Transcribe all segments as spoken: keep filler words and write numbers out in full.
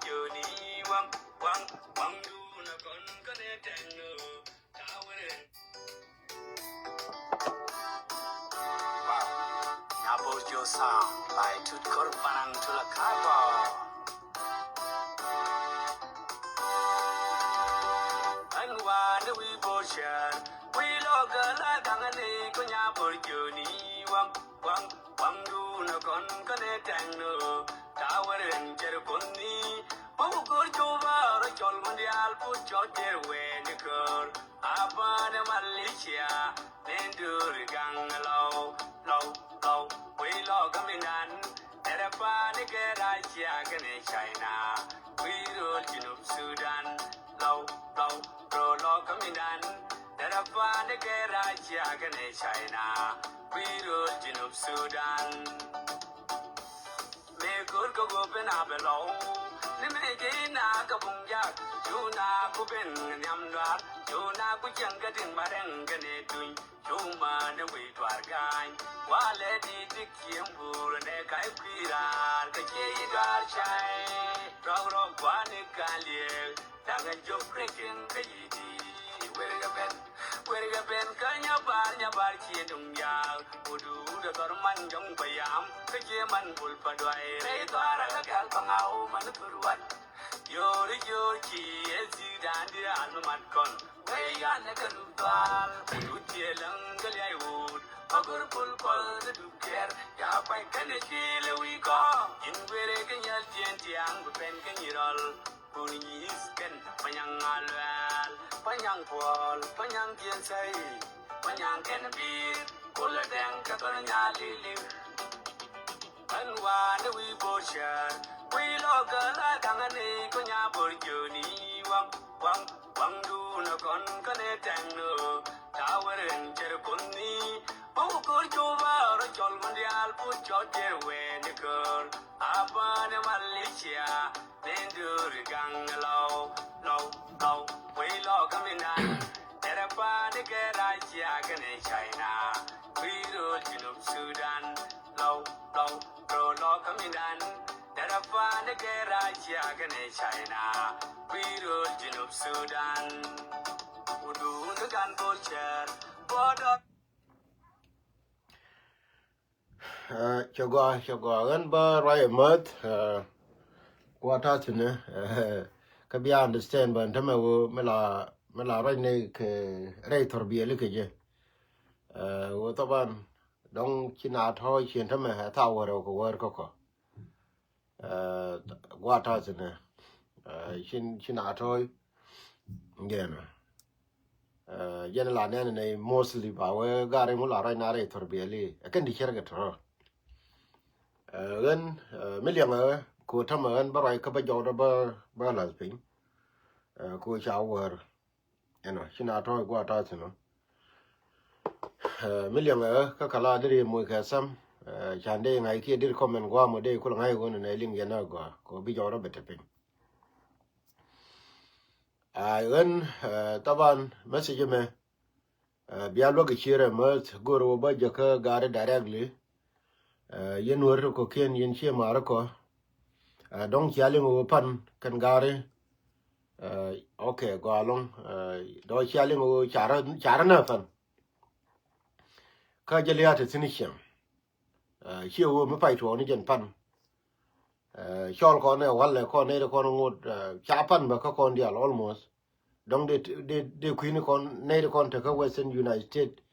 Joni waŋ, waŋ, waŋ duna kɔn kane tɛŋ. Nyabor jo sound by Tutkor Banang Tulakabo. An wane wi bor share, wi lo gala dangane ko Nyabor Joni waŋ, waŋ, waŋ duna kɔn kane tɛŋ no. Taweren jer konni, bu gor chuba ro chol mundial bu chol jer weni kor. Abane Malaysia, nenduri gang low, low, low. We lo kamindan, dere pani ke Russia kene China. We roll Junub Sudan, low, low. Ro lo kamindan, dere pani ke Russia kene China. We roll Junub Sudan. Me kor ko go ben a belo. Ni me je na ka bung jak. Juna ku ben nyam dwar. Juna ku jeng ka din mareng ka ne tuny. Juma ne wi dwar gany. Wale di dik yem bur ne kai kwirar ka je yi dwar chai. Rog rog wa ne ka liye. Daŋ a jop rikin kä yi̱ di wer kɛ ben, wer kɛ ben kä nyabar, nyabar ciɛ duŋ yaak. Kudu dɛ dhɔr man jɔŋ bä yam kä ciɛ man bul pa duay. Rɛy dhɔara kä kɛl pa ŋaw man thur wat. Yor yor ci ɛ zik dan di al mi mat kɔn. Wee yan kä duk dhɔal kudu ciɛ läŋ kä liay wut. Pa gor bul kɔl kä duk kɛr ya kuay kɛn ɛ ci lɛ wi̱i̱ kɔ. In wer kɛ nyal jiɛn tiaŋ bi pɛn kä nyi rɔl. Kun yis kɛn Panyaŋ Aluɛl, Panyaŋ Kuɔl, Panyaŋ Jiɛn Sɛy, Panyaŋ kɛn bi̱i̱r. Kulɛ dɛŋ kɛ thɔn nyal li̱li̱. Ɛn wa̱a̱ ni wi̱i̱ bo̱o̱r cäär wi̱i̱ lɔɔk kɛ la da̱ŋ ani ku nyaa bo̱o̱r jiöni. Waŋ waŋ waŋ duun ɛ kɔn kä ni tɛŋ ni ɣöö ta̱a̱ wër ɛn cär kun ni. Bä wä ko̱r cuba rɔ cɔl mun diaal put cɔt jër wee ni köör. Abä ni Malaysia. Nenduri gaŋ lɔw, lɔw, lɔw. Wei lɔ kamindan. Dɛrɛ pani kɛ Russia kɛnɛ China. Wirol Junub Sudan. Lɔw, lɔw, ro lɔ kamindan. Dɛrɛ pani kɛ Russia kɛnɛ China. Wirol Junub Sudan. Udun kan bol chɛr. Bɔdɔ. Cɛ gɔaa, cɛ gɔaa. Ɣän bä ruac ɛ mäth, ɛ, gua̱a̱th ta̱thi̱n ɛ, kä bia understand bä ɛn tämɛ ɣöö mi la, mi la ruac ni kɛ rɛy thɔrbiɛli kɛ jɛ. Ɛ, ɣöö thaban dɔ̱ŋ ci na tɔ̱ ciën tämɛ ɛ thaw wär ɛ kɛ wär kä kɔ. Ɛ, gua̱a̱th ta̱thi̱n ɛ, ɛ, ci, ci na tɔ̱ jɛn ɛ. Ɛ, jɛn la nɛn ni mostly ba wee gari ŋu la ruac na rɛy thɔrbiɛli. Ɛ kɛn di cɛr kɛ tɔrɔ. Ɛ, ɣän, ɛ, mi liɛŋ ɛ ko tämɛ ɣän bä ruac kä bä jɔwdä bä, bä lath piny. Ɛ, ko ca wär. Ɛnɔ, ci na tɔ̱ gua̱a̱th ta̱thi̱n ɔ. Ɛ, mi liɛŋ ɛ kä kala deri moc kɛ sam. Ɛ, can dee ŋa̱c kiɛ deri comment gua̱a̱th mɔ dee kul ŋa̱c ɣöö nɛ liŋ jɛn ɛ gɔaa. Ko bi jɔwdä bɛ te piny. Ɛ, ɣän, ɛ, thaban message mɛ, ɛ, bia luäk kɛ ciërɛ mäth go̱o̱r wä bä jäkä gari directly. Ɛ, yɛn wär kɔ kiɛn yɛn cië ma̱a̱r kɔ. Ɛ, dɔ̱ŋ cia liŋ wä pan kɛn gari. Ɛ, ok, gɔaa ɛlɔ̱ŋ. Ɛ, dɔ̱ŋ cia liŋ wä carä, carä nä pan. Kä jɛ lia̱a̱ te thi̱n ciɛŋ. Ɛ, ciɛ wä mi pay tuɔɔk ni jɛn pan. Ɛ, cɔl kɔn ɛ walɛ kɔn nɛy ti kɔn ŋot, ɛ, ca pan bä kä kɔn diaal almost. Dɔ̱ŋ dee, dee, dee kui̱ni kɔn nɛy ti kɔn tekä Western United States,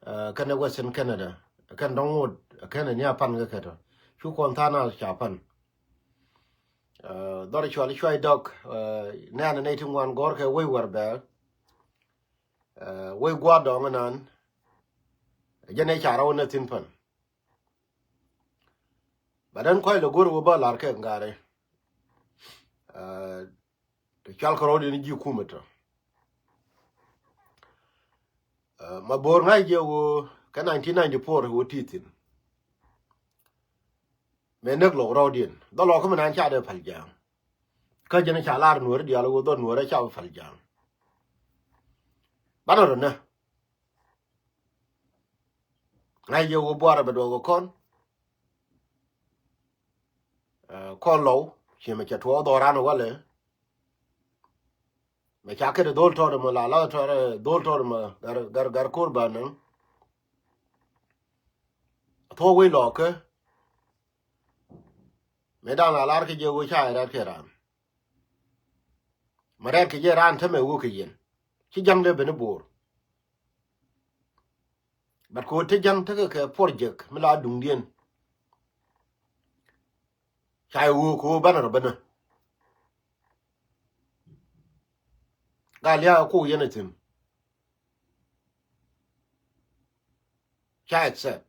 ɛ, kɛnɛ Western Canada. Kɛn dɔ̱ŋ ŋot kɛnɛ ni a pan kä kɛtɔ. Cu kɔn tha̱a̱ŋ a ca pan. Ɛ, dhɔr cual cuay dɔk, ɛ, nɛɛnɛ nɛy ti ŋuan gɔ̱rkɛ wec wär bɛɛr. Ɛ, wec gua̱a̱r dɔ̱ŋ ɛnan. Jɛn ɛ ca rɔw nɛ thi̱n pan. Ba den kɔc lɛ go̱r wä bä lar kɛ ŋa̱ri. Ɛ, te cual kɛ rɔ̱diɛn ji̱ kumɛ tɔ. Ɛ, ma bo̱o̱r ŋa̱c jɛ wä kɛ nineteen ninety-four wä ti thi̱n. Mëë näk lɔk rɔ̱diɛn dhɔl lɔk kä mi naan ca dee pal ja̱a̱ŋ. Kä jɛn ca lar nuɔ̱ɔ̱ri diaal wä dhɔl nuɔ̱ɔ̱ri ca bä pal ja̱a̱ŋ. Banɛ rɔ nä. Ŋa̱c jɛ wä buarɛ bɛ duɔk kɛ kɔn. Ɛ, kɔn lɔw. Ciɛ mɛ cɛ tuɔɔk dhɔran walɛ. Mɛ ca ket dhol tɔt mɔ la la tɔt dhol tɔt mɔ gar gar gar kor ba näŋ. Thuɔk wec lɔɔkä. Mëë dan a lar kɛ jɛ wec ca rɛt kɛ ran. Mɛ rɛt kɛ jɛ ran tämɛ wek kɛ yɛn. Ci ja̱ŋ dee ben i̱ bo̱o̱r. But kɛ ɣöö te ja̱ŋ tekɛ kɛ project mi la duŋdiɛn. Ca yɛ ɣöö kɛ ɣöö banɛ rɔ benä. Gal lia̱a̱ ku yɛn a thi̱n. Ca accept.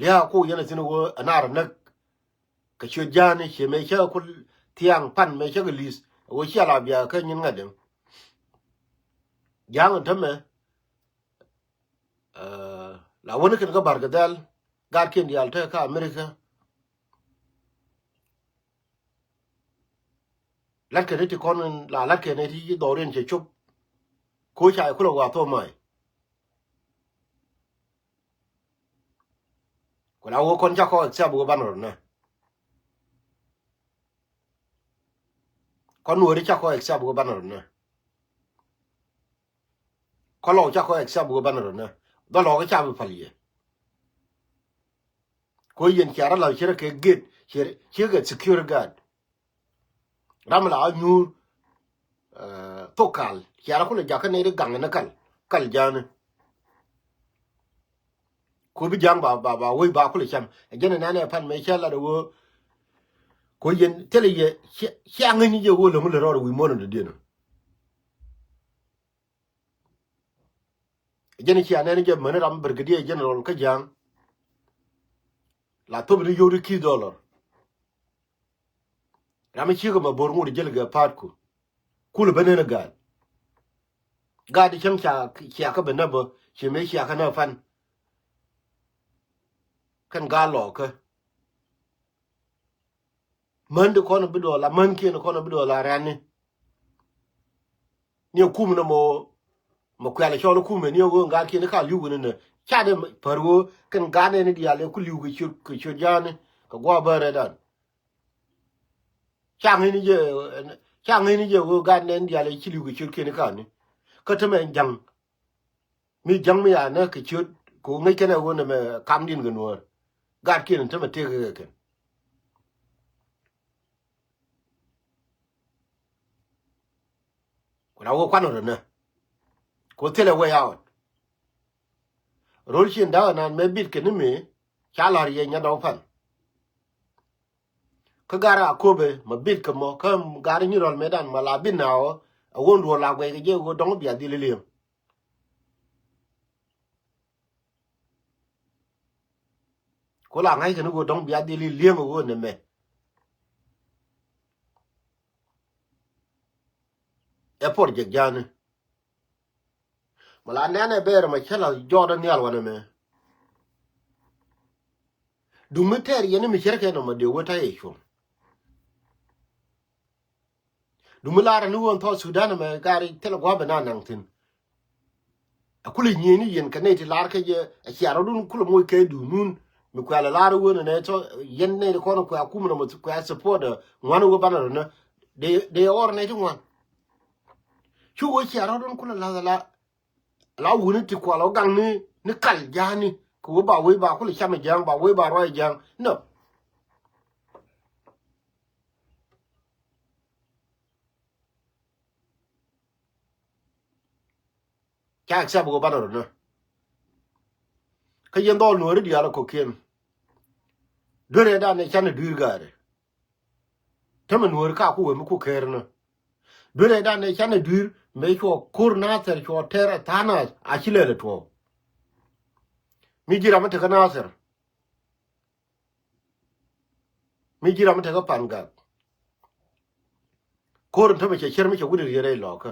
Lia̱a̱ ku yɛn a thi̱n ɣöö a nar näk. Kɛ ciöt ja̱a̱ni ciɛ mëë cä ku thiaŋ pan mëë cä kɛ li̱th ɣöö cia la bia kä nyin ŋa̱t däŋ. Ja̱a̱ŋ in tämɛ. La wäni kɛn kä Barkadhɛl, gaatkiɛn diaal te kä America. Latkɛ ni ti kɔn la latkɛ ni ti dhɔriɛn cɛ cop. Ko ca kulɛ wa thomai. Ku la wä kɔn ca kɔ accept wä banɛ rɔ nä. Kɔn wä ri ca kɔ accept wä banɛ rɔ nä. Kɔ lɔk ca kɔ accept wä banɛ rɔ nä. Dhɔ lɔk ca bi pal yɛ. Ko yɛn cia rɔ la cɛ rɔ kɛ gate cɛ kɛ security guard. Ram la a nyuur thok kal cia rɔ kulɛ jakä nɛy ri gaŋ ni kal kal ja̱a̱ni. Ko bi ja̱a̱ŋ ba ba ba wec ba kulɛ cam ɛ jɛn ɛ nɛn ɛ pan mɛ cä lat ɛ wä. Ko yɛn thilɛ yɛ cia ŋäcni jɛ wä lo̱ŋ lɛ rɔɔd ɛ wi̱i̱ muɔ̱n ɛ dɔ̱diɛn ɔ. Jɛn cia nɛn jɛ mäni ram Brigadier General kä ja̱a̱ŋ. La thop ni yio̱w di ki̱th dollar. Ram mi ciek ɛmɛ bo̱r ŋot jäl gɛ pa̱a̱tku. Kulɛ ben nɛn ɛ gaat. Gaat di cäŋ ca cia kä ben nä bä ci mëë cia kä nä pan. Kɛn gaat lɔɔkä. Män di kɔn bi duɔl a män kiɛn kɔn bi duɔl a rɛ̈ni. Ni kum ni mɔ mɔ kuɛl cɔl kum ni ɣöö ŋa̱a̱t kiɛn ka li̱w ni ni ca de pär ɣöö kɛn ga̱a̱n ni diaal ku li̱w kɛ ciöt kɛ ciöt ja̱a̱ni kɛ gua̱a̱ bä rɛdan. Ca ŋi̱ni jɛ ca ŋi̱ni jɛ ɣöö ga̱a̱n ni diaal ci li̱w kɛ ciöt kiɛn ka ni kä tämɛ ja̱ŋ. Mi ja̱ŋ mi ya nä kɛ ciöt kɛ ŋäc kɛn ɛ ɣöö nɛmɛ kamdiɛn kɛ nuäär. Gat kiɛn tämɛ tëëk kɛ kɛn. Ku na wä kuan rɔ nä kɛ ɣöö thilɛ way out. Ro̱l cin da̱k ɛnan mɛ bit kɛ ni mëë ca la̱r yɛ nyandɔk pan. Kä gar a köpɛ mɛ bit kɛ mɔ kä gar nyi rɔl mëëdan mɛ la bit na ɣöö ɛ ɣöö duɔl la guɛy kɛ jɛ ɣöö dɔ̱ŋ bia dhil ilieŋ. Ku la ŋa̱ckɛ ni ɣöö dɔ̱ŋ bia dhil ilieŋ ɣöö nɛmɛ. Ɛ project ja̱a̱ni. Mɛ la nɛn ɛ bɛɛr mɛ cä la jɔɔt ɛ nhial wanɛ mɛ. Duŋ mi tɛɛr yɛn mi cärkɛ nɔmɔ dee wä ta̱yɛ cuɔ̱ŋ. Duŋ mi la̱rä ni ɣöö ɛn South Sudan ɛmɛ gari thilɛ gua̱a̱p ɛ na naŋ thi̱n. Ɛ kulɛ nyieni yɛn kɛ nɛy ti la̱r kä jɛ ɛ cia rɔ̱dun kulɛ moc kɛ duunun. Mi kuɛ lɛ la̱r ɣöö nɛ nɛ tɔ yɛn nɛy ti kɔn kuɛ kum nɔmɔ kuɛ support ɛ ŋuan ɣöö banɛ rɔ nä. Dee dee ɣɔr nɛy ti ŋuan. Cu ɣöö cia rɔ̱dun kulɛ la̱th ɛ la la wuni ti kual ɔ gaŋ ni ni kal ja̱a̱ni kɛ wee ba wee ba kulɛ cam ɛ ja̱a̱ŋ ba wee ba ruac ɛ ja̱a̱ŋ. No. Ca accept kɛ banɛ rɔ nä. Kä yɛn dhɔl nuɔ̱ɔ̱ri diaal ɛ kɔ̱kiɛn. Duerɛ dan ɛ canɛ dui̱r ga̱a̱rɛ. Tämɛ nuɔ̱ɔ̱ri ka ku wee mi ku ker nä. Duerɛ dan ɛ canɛ dui̱r mëë cuɔ ko̱r Nathɛr cuɔ tɛr ɛ tha̱a̱ŋ nath a ci lɛl ɛ tuɔɔk. Mi ji̱ ram mi tekä Nathɛr. Mi ji̱ ram mi tekä Pangak. Ko̱r in tämɛ cɛ cär mi cɛ wut in riet rɛy lɔɔkä.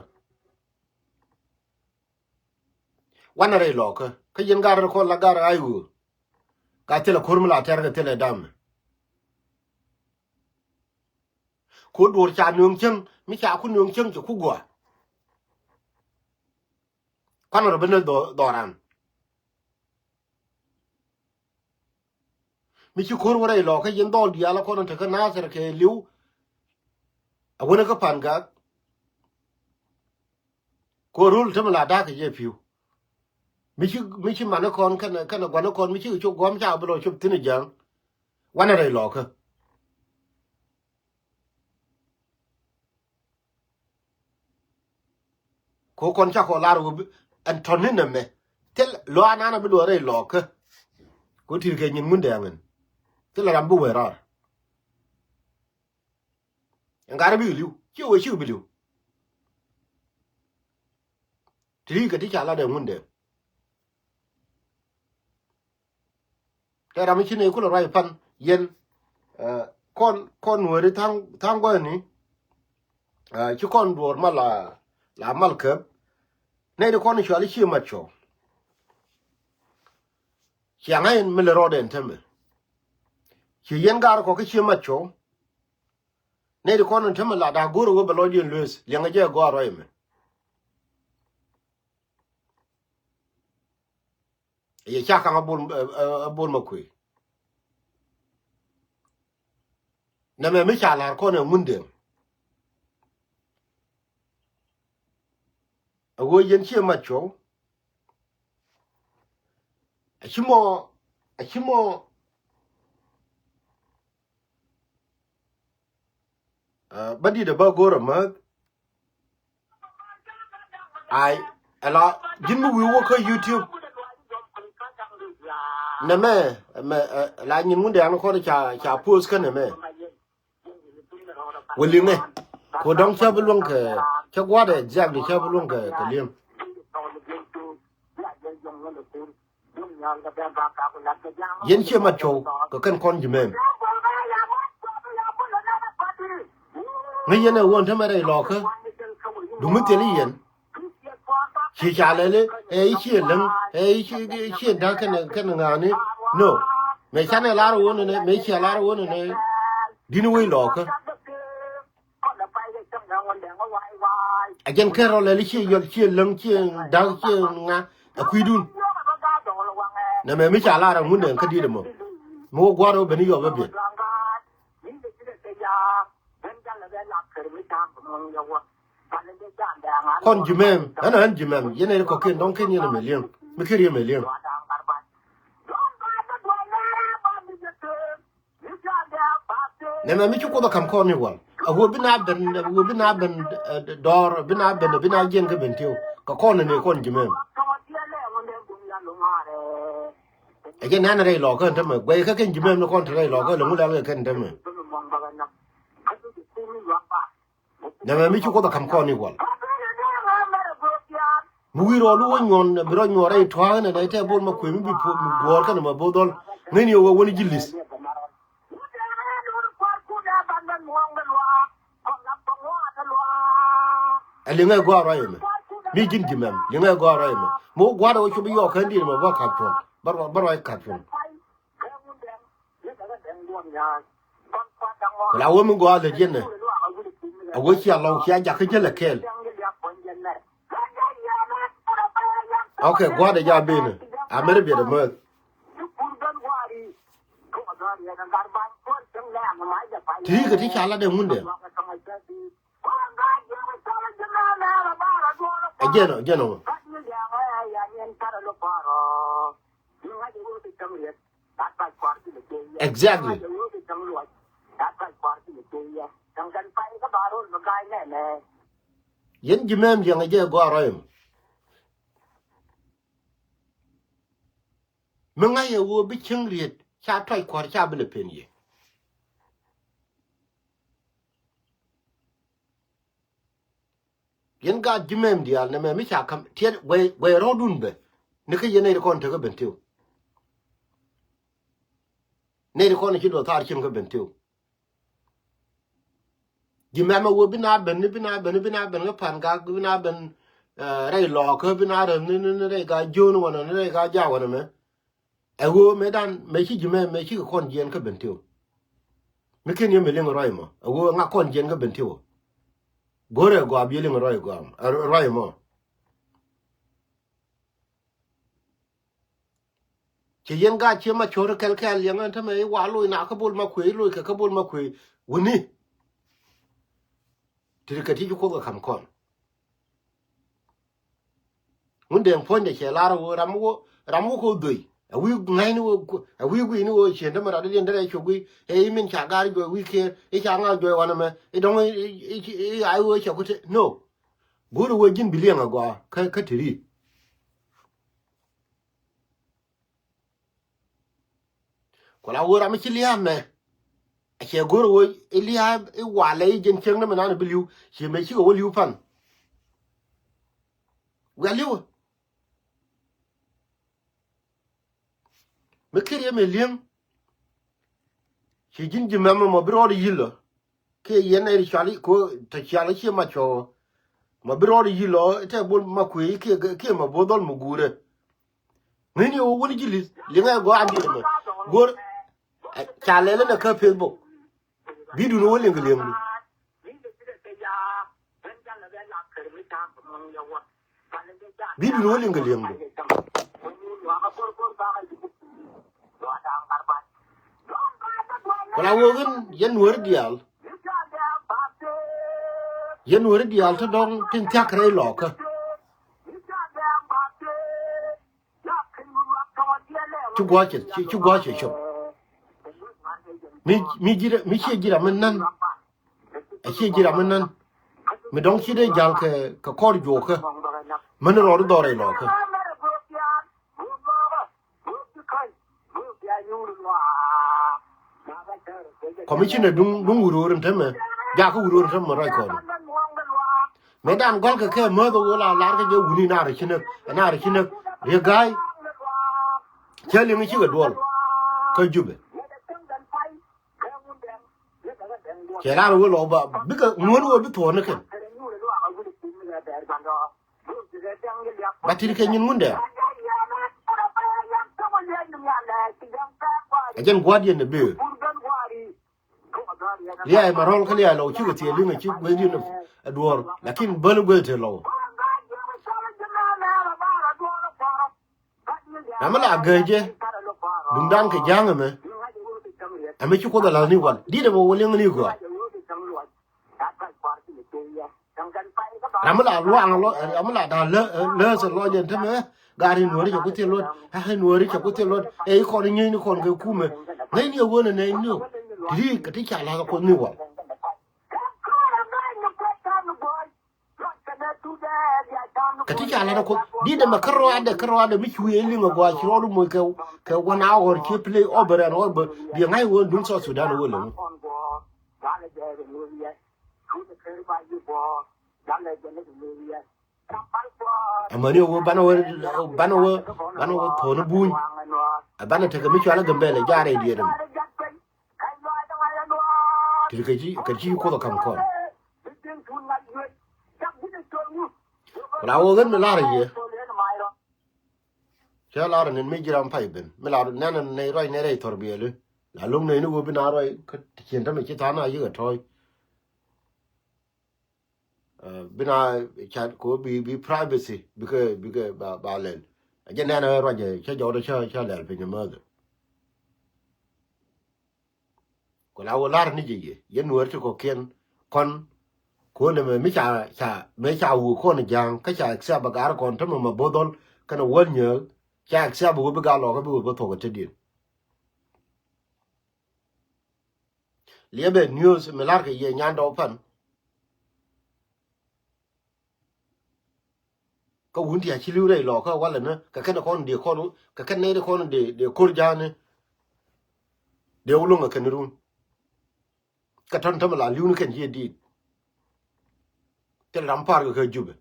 Wanɛ rɛy lɔɔkä kä yɛn gar rɛ kɔn la gar ay ɣöö. Ka thilɛ ko̱r mi la tɛr kɛ thilɛ dam. Ko̱r duɔ̱ɔ̱r ca nööŋ cäŋ mi ca ku nööŋ cäŋ cɛ ku gɔaa. Kuan rɔ bi ni dhɔ dhɔran. Mi ci ko̱r wä rɛy lɔkä yɛn dhɔl diaal kɔn in te kä Nathir kɛ li̱w. A wänä kä Pan Gak. Ko̱r rul te mi la da̱k kɛ jɛ pi̱w. Mi ci, mi ci mani kɔn kɛnɛ, kɛnɛ gua̱ni kɔn mi ci kɛ cop gɔm ca bi lɔ cop thi̱n ja̱a̱ŋ. Wanɛ rɛy lɔkä. Ko kɔn ca kɔ lar wä bi ɛn tɔni nɛ mɛ. Thil lɔ anan a bi duɔ rɛy lɔkä. Ko tir kɛ nyin Ŋundɛŋ ɛn. Thil ram bi wee rɔr. Ɛn garɛ bi li̱w. Ci wee ci bi li̱w. Ti ri kɛ ti ca lat ɛ Ŋundɛŋ. Tɛ ram mi ci nɛy kulɛ ruac pan yɛn. Kɔn, kɔn weri tha̱a̱ŋ, tha̱a̱ŋ gua̱thni. Ci kɔn duɔ̱ɔ̱r ma la, la mal käp. Nɛy di kɔn cuali Ciɛ Mat Cuɔ̱k. Ciaŋä in mi lɛ rɔɔdɛ in tämɛ. Ci yɛn gaar kɔ kä Ciɛ Mat Cuɔ̱k. Nɛy di kɔn in tämɛ la da̱a̱ go̱o̱r wä bɛ lɔc yɛn lueeth liɛŋɛ jɛ gɔaa ruac ɛmɛ. Yɛ ca kaŋ a bol, a bol ma kuëë. Nɛmɛ mi ca la̱r kɔn ɛ Ŋundɛŋ. A ɣöö yɛn Ciɛ Mat Cuɔ̱k. A ci mɔ, a ci mɔ. Bä dit a bä go̱r a mäth. Ai, ɛla ji̱n mi wi̱i̱ wä kä YouTube. Nɛmɛ, mɛ, ɛla nyin Ŋundɛŋ kɔn ca, ca post kä nɛmɛ. Wä liŋɛ. Ko dɔ̱ŋ cä bi luäŋ kɛ, cä gua̱dɛ exactly cä bi luäŋ kɛ, kɛ liŋ. Yɛn Ciɛ Mat Cuɔ̱k kɛ kɛn kɔn ji̱ mɛm. Ŋäc yɛn ɛ ɣöö ɛn tämɛ rɛy lɔkä. Duŋ mi thil i̱ yɛn. Ci ca lɛli ɛ i̱ Ciɛ Läŋ ɛ i̱ Ciɛ, Ciɛ Da̱k kɛn, kɛn ŋa̱a̱ni. No. Mëë canɛ lar ɣöö nɛnɛ, mëë cia lar ɣöö nɛnɛ. Di̱n wec lɔkä. A jɛn kɛn rɔ lɛl Ciɛ Yɔl, Ciɛ Läŋ, Ciɛ Da̱k, Ciɛ ŋa, a kui̱dun. Nɛmɛ mi ca lar a Ŋundɛŋ kä diet ɛmɔ. Mi wä gua̱r wä ben i̱ yɔp a biɛt. Kɔn ji̱ mɛm, ɣän ɣän ji̱ mɛm, yɛn ɛ kɔ̱kiɛn dɔ̱ŋ ken yɛn ɛmɛ li̱eŋ, mi ken yɛn ɛmɛ li̱eŋ. Nɛmɛ mi ci Kuoth ɛ ka̱m kɔn i̱ wal. A ɣöö bi na ben, a ɣöö bi na ben, ɛ, dɔɔr, bi na ben, bi na jiɛn kä Bentiu. Kɛ kɔn ni kɔn ji̱ mɛm. Ɛ jɛ nɛn rɛy lɔkä ɛn tämɛ. Guɛy kä kɛn ji̱ mɛm ni kɔn te rɛy lɔkä lɛ ŋu lɛl kɛ kɛn tämɛ. Nɛmɛ mi ci Kuoth ɛ ka̱m kɔn i̱ wal. Mi wi̱i̱ rɔɔdu wä nyuɔn, bi rɔ nyuɔn rɛy tua̱a̱k nɛ, nɛ tɛ bol ma kuëë mi bi puɔ̱, mi guɔ̱ɔ̱r kɛn ma bo̱o̱th ɔl. Ŋäcni wä wä ni ji̱ li̱th. Ɛ liŋɛ gɔaa ruac ɛmɛ. Mi ji̱n ji̱ mɛm, liŋɛ gɔaa ruac ɛmɛ. Mi wä gua̱a̱r ɛ wä cop i̱ yɔɔk kään diet ɛmɛ bä ka̱p cuɔ̱n. Bä ruac, bä ruac ka̱p cuɔ̱n. Ku la wä mi gɔaa lät yɛn ɛ. A wä cia lɔw cia jak kä jälɛ kɛɛl. Ok, gua̱a̱r ɛ ja ben ɛ. A mɛr biɛt ɛ mäth. Ti kɛ ti ca lat ɛ Ŋundɛŋ. Ɛ jɛn ɔ, jɛn ɔ. Exactly. Yɛn ji̱ mɛm jiɛŋ ɛ jɛ gɔaa rɔy ɛmɔ. Mi ŋa̱c ɛ ɣöö bi cieŋ riet ca tɔc kuɔ̱r ca bi lɛ pen yɛ. Yɛn gaat ji̱ mɛm diaal nɛmɛ mi ca ka̱m tiɛt guɛy, guɛy rɔ̱dun bɛ. Ni kä yɛn nɛy ti kɔn tekä Bentiu. Nɛy ti kɔn ci duɔth thar cieŋ kä Bentiu. Ji̱ mɛm a wee bi na ben, ni bi na ben, ni bi na ben kä Pan Gak, bi na ben, eh, rɛy lɔɔkä, bi na räth ni, ni, ni rɛy Gaa Jiön wanɛ, ni rɛy Gaa Jaak wanɛ mɛ. Ɛ ɣöö mëëdan mëë ci ji̱ mɛm mëë cikɛ kɔn jiɛɛn kä Bentiu. Mi ken yɛ mi liŋ ruac mɔ. Ɛ ɣöö ŋa kɔn jiɛɛn kä Bentiu. Go̱rɛ gɔaa bi liŋ ruac gɔaa mɔ, ɛ, ruac mɔ. Kɛ yɛn gaat cië ma cɔr kɛl kɛl liɛŋ ɛn tämɛ i̱ wa loc na kä Bol Makuëë, i̱ loc kɛ kä Bol Makuëë. Wuni. Ti ri kɛ ti ci Kuoth kɛ ka̱m kɔn. Ŋun dee puɔ̱nydɛ cɛ lar ɣöö ram wä, ram wä kɛ dhöi. A wi̱i̱ ŋa̱cni wä, a wi̱i̱ gui̱ni wä cien tämɛ rat diɛn derɛ cok gui̱. Ɛ i̱ min ca gar juɔc wi̱i̱ kiɛɛr, i̱ ca ŋa̱c juɔc wanɛ mɛ, i̱ dɔ̱ŋ i̱, i̱, i̱, i̱, i̱ a i̱ wä cɛ ku te. No. Go̱o̱rɛ wä ji̱n bi liɛŋ agɔaa kä, kä te ri. Ku la wä ram mi ci lia̱a̱ mɛ. A cɛ go̱o̱rɛ wä i̱ lia̱a̱ i̱ walɛ i̱ jɛn cieŋ ni mi nan bi li̱w. Ci mɛ cikɛ wä li̱w pan. Wiaa li̱wä. Mi kir yɛ mi li̱eŋ. Ci ji̱n ji̱ mɛmɛ mɔ bi rɔɔd yi̱l ɔ. Kiɛ yɛn ɛ cual i̱ ko te cual i̱ ciɛ ma cɔɔ. Mɔ bi rɔɔd yi̱l ɔ i̱ tɛ Bol Makuëë kiɛ, kiɛ mɔ bo̱o̱th dhɔl mi guurɛ. Ŋäcni ɣöö wun ji̱ li̱th liŋɛ gɔaa diet ɛmɛ. Go̱r ca lɛl ɛn ɛ kä Facebook. Bi dun wä liŋ kɛ liŋdu. Bi dun wä liŋ kɛ liŋdu. Ku la wä ɣän yɛn Nuääri diaal. Yɛn Nuääri diaal te dɔ̱ŋ tin thia̱k rɛy lɔɔkä. Ci gua̱cɛ, ci, ci gua̱cɛ cop. Mi, mi ji̱, mi ciɛ ji̱ ram mi nän. A ciɛ ji̱ ram mi nän. Mi dɔ̱ŋ ci dee ja̱l kɛ, kɛ kɔr juɔkä. Män rɔɔd dhɔr rɛy lɔɔkä. Commissioner duŋ, duŋ wurwur in tämɛ. Jakä wurwur in tämɛ ruac kɔn. Mëë dan gɔl kɛ kɛ mäth ɣöö la lar kɛ jɛ wuni naar ci näk, naar ci näk. Riek Gai. Cä liŋ cikɛ duɔl. Kä Jubɛ. Cɛ lar ɣöö lɔ ba, bikɛ ŋuɔ̱n ɣöö bi thuɔ̱ɔ̱n ni kɛn. Ba tit kɛ nyin ŋundɛ. A jɛn gua̱a̱r yɛn ni bëë. Lia̱a̱ ma rɔl kä lia̱a̱ lɔw cikɛ thiee liŋ a ci gueth yɛn a duɔ̱ɔ̱r. Lakin bäl gueth te lɔw. Ram mi la gääcɛ. Duŋdan kɛ ja̱a̱ŋ ɛmɛ. Ɛmɛ ci Kuoth a la̱th ni wal. Di̱t ɛmɛ wä liŋ ni gɔaa. Ram mi la luaŋ lɔ, ram mi la da̱a̱ lä, lä sɛ lɔc ɛn tämɛ. Ɛ, gar in Nuääri cɛ ku thil luɔt. Ɛ, in Nuääri cɛ ku thil luɔt. Ɛ, i̱ kɔn i̱ nyieeni kɔn kɛ kumɛ. Ŋäcni ɛ ɣöö nɛ nɛy ni ɔ. Ti ri kɛ ti ca la̱th ɛ Kuoth ni wal. Kɛ ti ca la̱t ɛ Kuoth di̱t ɛmɛ kä rɔadɛ, kä rɔadɛ mi ci wi̱i̱ ɛ liŋ ɛ gɔaa ci rɔɔdu moc kɛ, kɛ one hour ci play over and over. Bi ŋa̱c ɣöö duŋ South Sudan ɛ ɣöö läŋ. Amäni ɣöö banɛ wä, banɛ wä, banɛ wä thuɔ̱ɔ̱ni buny. Ɛ banɛ tekɛ mi cualä Gambɛlɛ jaarɛ diɛɛr ɛmɛ. Ti kɛ ci, kɛ ci Kuoth ɛ ka̱m kɔn. Ku la wä ɣän mi lar yɛ. Cä lar ni mi ji̱ ram pay ben. Mi lar nɛn ni ruac ni rɛy thɔr biɛli. La lo̱ŋ nɛy ni wä bi na ruac kä ti cien tämɛ ci tha̱a̱n a yikɛ tɔ̱ɔ̱c. Ɛ, bi na cat ko bi, bi privacy, bikɛ, bikɛ ba, ba lɛl. Ɛ jɛ nɛn ɛ ruac ɛ, cä jɔwdɛ cä, cä lɛl piny ɛ mäthɛ. Ku la wä lar ni jɛ yɛ, yɛn Nuäär ti kɔ̱kiɛn kɔn, kɔn ɛmɛ mi ca, ca, mi ca wä kɔn ja̱a̱ŋ, kä ca accept bɛ gar kɔn tämɛ ma bo̱dhɔl, kɛnɛ wäl nyääk, ca accept bɛ wä bi gal lɔkä bi wä bä thuɔk ɛ tetdiɛn. Liɛpɛ news mi lar kɛ yɛ nyandɔɔk pan. Kä wun ti a ci li̱w rɛy lɔkä walɛ ni kɛ kɛn kɔn dee kɔn, kɛ kɛn nɛy ti kɔn dee, dee ko̱r ja̱a̱ni. Dee wä lo̱ŋ kɛ kɛn run. Kɛ tɔ̱n tämɛ la li̱w ni kɛn ci di̱i̱t. Thil ram pa̱a̱r kɛ kɛ Jubɛ.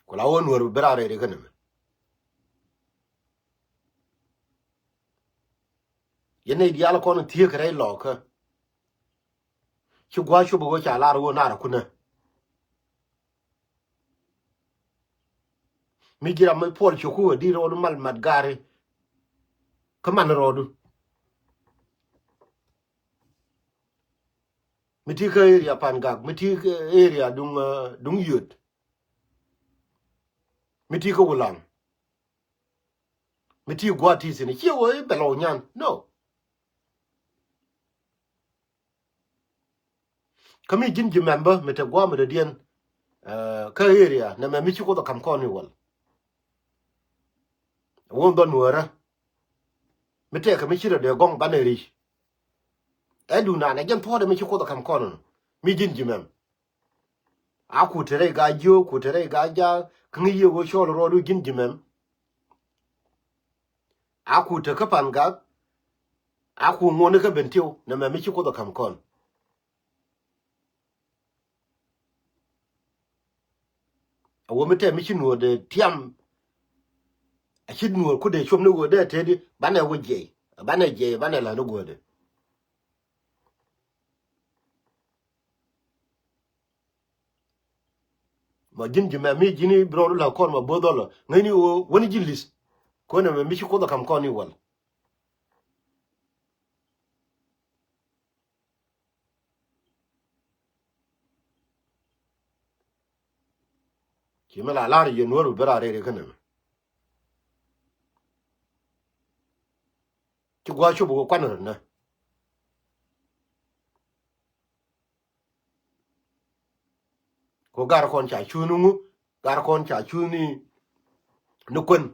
Ku la wä Nuäär bi raar rɛy ri kä nɛmɛ. Yɛn nɛy diaal kɔn thiek rɛy lɔkä. Ci gua̱a̱c cop ɣöö ca lar ɣöö nar kunä. Mi ji̱ ram mi puɔl cio̱ku ɣöö di rɔɔdu mal mat gaari. Kä man rɔɔdu. Mi ti kä area Pan Gak, mi ti kä area duŋ, uh, duŋ yöt. Mi ti kä Wulaŋ. Mi ti gua̱a̱th ti thi̱n. Ciɛ wee bɛ lɔw nyan. No. Kä mi ji̱n ji̱ mɛmbä mi te gua̱a̱th mi dɔ̱diɛn. Kä area nɛmɛ mi ci Kuoth ɛ ka̱m kɔn i̱ wäl. Wä dhɔn Nuäärä. Mi tɛkɛ mi ci rɔ dee gɔ̱ŋ banɛ ri̱c. Ɛ duundan ɛ jɛn thuɔ̱ɔ̱dɛ mi ci Kuoth ɛ ka̱m kɔn. Mi ji̱n ji̱ mɛm. A ku te rɛy gaa jiök, ku te rɛy gaa jaak, kä ŋäc yiëë ɣöö cɔɔl ruɔɔdu ji̱n ji̱ mɛm. A ku te kä Pan Gak, a ku ŋuɔ̱tni kä Bentiu, nɛmɛ mi ci Kuoth ɛ ka̱m kɔn. A wä mi tɛm mi ci Nuɔ̱ɔ̱r dee tiam, a ci Nuɔ̱ɔ̱r ku dee cuɔp ni ɣöö dee tëëdi, banɛ wä jiɛy, banɛ jiɛy, banɛ la̱t ni guädɛ. Ma ji̱n ji̱ mɛ mi ji̱n i̱ bi rɔɔdu la kɔn ma bo̱o̱th dhɔlɔ ŋäcni ɣöö wäni ji̱n li̱th. Kuäär nɛmɛ mi ci Kuoth ɛ ka̱m kɔn i̱ wäl. Ci mi la la̱r yɛ Nuɔ̱ɔ̱r bi ben rɛɛri kä nɛmɛ. Ci gua̱a̱th cop ɣöö kuan rot nä. Ko gar kɔn ca cuuni ŋu, gar kɔn ca cuuni ni kuän.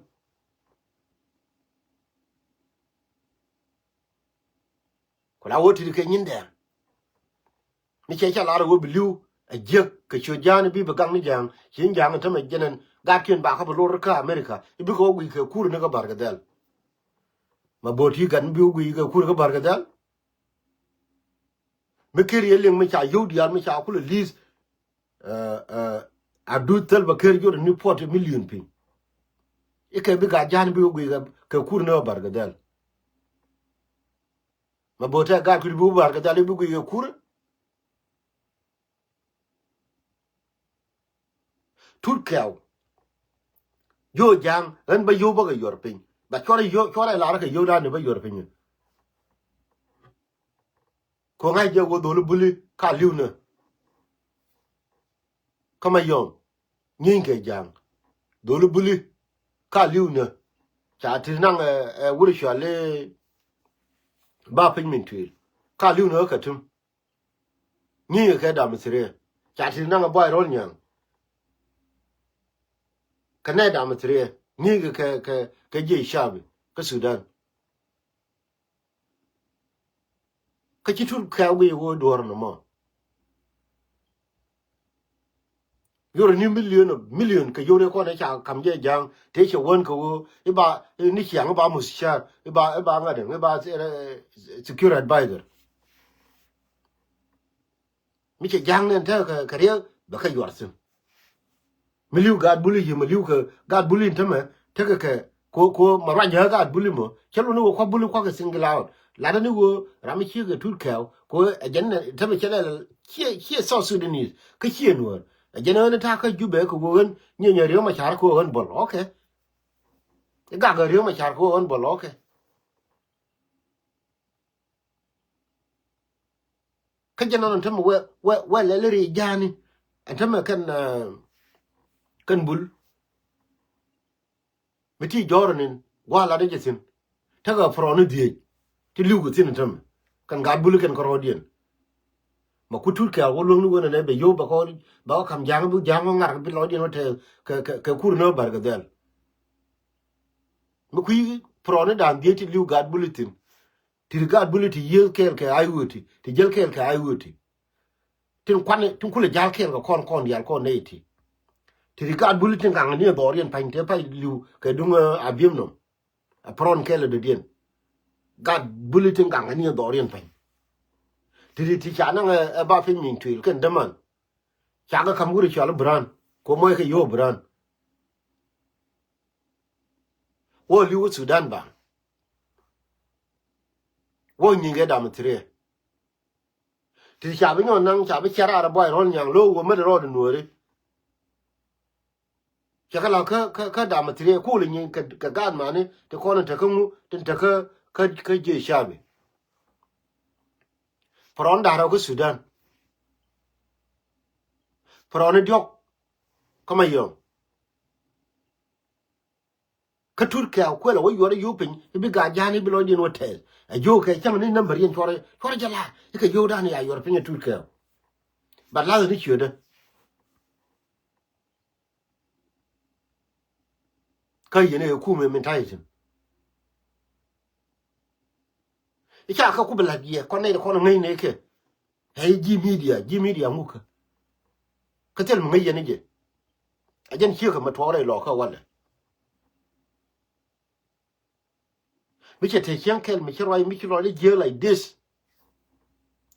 Ku la wä ti̱t kɛ nyin dɛɛŋ. Mi cɛ ca lar wä bi li̱w a jiäk kɛ ciö ja̱a̱n bi bi gaŋ ni ja̱a̱ŋ ci ja̱a̱ŋ tämɛ jɛnɛn gatkiɛn bakä bi lor kä America i̱ bikɛ wä guic kɛ kur ni kä Barkɛ Dhɛl. Ma bo̱o̱t i̱ gat mi bi wä guic kɛ kur kä Barkɛ Dhɛl. Mi ker yɛ liŋ mi ca yio̱w diaal mi ca kulɛ li̱th. A duth thäl bɛ ker jot ni puɔt milion piny. Ikɛ bi gat ja̱a̱n bi wä guic kɛ kur ni wä Barkɛ Dhɛl. Ma bo̱o̱t tɛ gat kut bi wä Barkɛ Dhɛl i̱ bi guic kɛ kur. Tut kɛw. Jiö ja̱a̱ŋ ɣän bä yio̱w bä kɛ yuɔr piny. Ba cuɔrɛ yio̱w cuɔrɛ lar kɛ yio̱w dan ni bä yuɔr piny. Ko̱ ŋa̱c jɛ wä dholi buli ka li̱w nä. Kä Mayɔm nyieeny kɛ ja̱a̱ŋ. Dholi buli ka li̱w nä. Ca ti naŋ ɛ wur cuali ba piny min tuil ka li̱w nä kä Katum. Nyieeny kɛ dam thiriɛ ca ti naŋ ɛ buay rɔl nyaŋ. Kɛ nɛ dam thiriɛ nyieeny kɛ kɛ kɛ jiɛ cabi kä Sudan. Kä ci tut kɛ̈ɛ̈u guic ɣöö duɔ̱ɔ̱r nɔmɔ. Yɔr ni million of million kɛ yɔr ɛ kɔn ɛ ca kam jɛ ja̱a̱ŋ tëë cɛ wän kɛ ɣöö i̱ ba ni ciaŋ i̱ ba muthcar i̱ ba i̱ ba ŋa̱t i̱ ba secure advisor. Mi cɛ ja̱a̱ŋ nɛn tekɛ kɛ riɛk bɛ kɛ yuɔr thi̱n. Mi li̱w gaat buli yi mi li̱w kɛ gaat buli in tämɛ tekɛ kɛ ko ko ma ruac jɛ gaat buli mɔ cɛ luni wä kuak buli kuak kɛ single out. Latdä ni wä ram mi ciek kɛ tut kɛw ko ɛ jɛn nɛ tämɛ cɛ lɛ ciɛ ciɛ South Sudanese kä ciɛ Nuäär. Ɛ jɛn ɣän ta̱a̱ kä Jubɛ kɛ wä ɣän nyɛ nyɛ riɛw ma ca̱r kɛ wä ɣän bol. Okay. I̱ gak ɣän riɛw ma ca̱r kɛ wä ɣän bol. Okay. Kä jɛ nɔn ɛn tämɛ wɛ wɛ wɛ lɛli ri ja̱a̱ni ɛn tämɛ kɛn kɛn bul. Mi ti jɔɔr ɛn in gua̱a̱ lat jɛ thi̱n tekɛ pärɔni dhieec ti li̱w kɛ thi̱n ɛn tämɛ kɛn gat buli kɛn kärɔɔdiɛn. Ma ku tut kɛ a wä luäŋni wen ɛn ɛ bɛ yo̱w bɛ kɔ bɛ kɔ ka̱m ja̱a̱ŋ bi ja̱a̱ŋ wä ŋa̱r bi lɔcdiɛn wä te kɛ kɛ kɛ kur ni wä Barkɛ Dhɛl. Mi kui̱ pärɔni da̱a̱n dhieec ti li̱w gat buli thi̱n. Ti ri gaat buli ti yiëë kɛɛl kɛ ay ɣööti ti jäl kɛɛl kɛ ay ɣööti. Tin kuani tin kulɛ ja̱l kɛɛl kɛ kɔn kɔn diaal kɔn nɛy ti. Ti ri gaat buli tin kaŋ ni dhɔriɛn pa̱ny tëë pay li̱w kɛ duŋ a bi̱em nɔm. A pärɔn kɛɛl a dɔ̱diɛn. Gaat buli tin kaŋ ni dhɔriɛn pa̱ny. Ti ri ti ca naŋ ɛ ba piny min tuil kɛn däman. Ca kɛ ka̱m wuri cɔal i̱ Biran kɛ mɔc kɛ yio̱w Biran. Wä li̱w wä Sudan ba. Wä nyinkɛ dam thiriɛ. Ti ca bi nyɔn naŋ ca bi cɛr ar buay rɔl nyaŋ lo̱o̱ wä mät rɔɔd nuɔ̱ɔ̱ri. Cɛ kä la kä kä kä dam thiriɛ kul nyin kɛ kɛ gaat mani ti kɔn in tekä ŋu tin tekä kä kä jiɛ cabi. Pärɔn da̱r rɛw kä Sudan. Pärɔn i̱ diɔ̱k kä Mayɔm. Kä Turkey kuël a wä yuɔr a yio̱w piny i̱ bi gaat ja̱a̱n i̱ bi lɔcdiɛn wä tɛth. A jiökɛ cäŋ ni number yɛn cuɔrɛ cuɔrɛ jɛ la̱r i̱ kɛ yio̱w da̱a̱n i̱ a yuɔr piny a Turkey. But la̱th ni ciötdä. Kä yɛn ɛ kumɛ min ta̱yɛ thi̱n. I̱ ca kä ku bi la̱t yɛ kɔn nɛy kɔn ŋäcnɛ kɛ. Ɛ ji̱ media, ji̱ media ŋukä. Kä thil mi ŋäc yɛn i̱ jɛ. A jɛn ciekɛ mi tuɔɔk rɛy lɔɔkä walɛ. Mi cɛ te cieŋ kɛl mi ci ruac mi ci lɔc i̱ jiääk like this.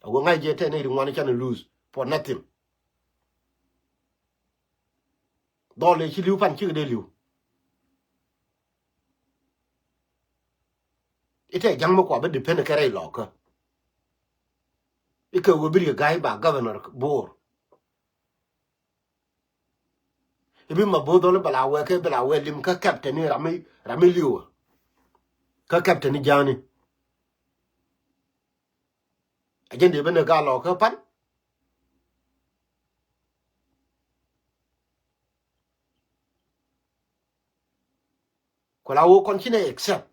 A wä ŋa̱c jɛ tɛ nɛy ri ŋuan i̱ canɛ lose for nothing. Dhɔl ëë ci li̱w pan cikɛ dee li̱w. I̱ tɛ ja̱ŋ mi kua bi depend kɛ rɛy lɔɔkä. I̱ kɛ wee bi riek ga̱a̱c ba governor Bor. I̱ bi ma bo̱o̱th dhɔl i̱ bɛ la wee kɛ bɛ la wee lim kä captain i̱ ram i̱ ram i̱ li̱w. Kä captain i̱ ja̱a̱ni. A jɛn dee ben i̱ gaa lɔɔkä pan. Ku la wä kɔn ci nɛ accept.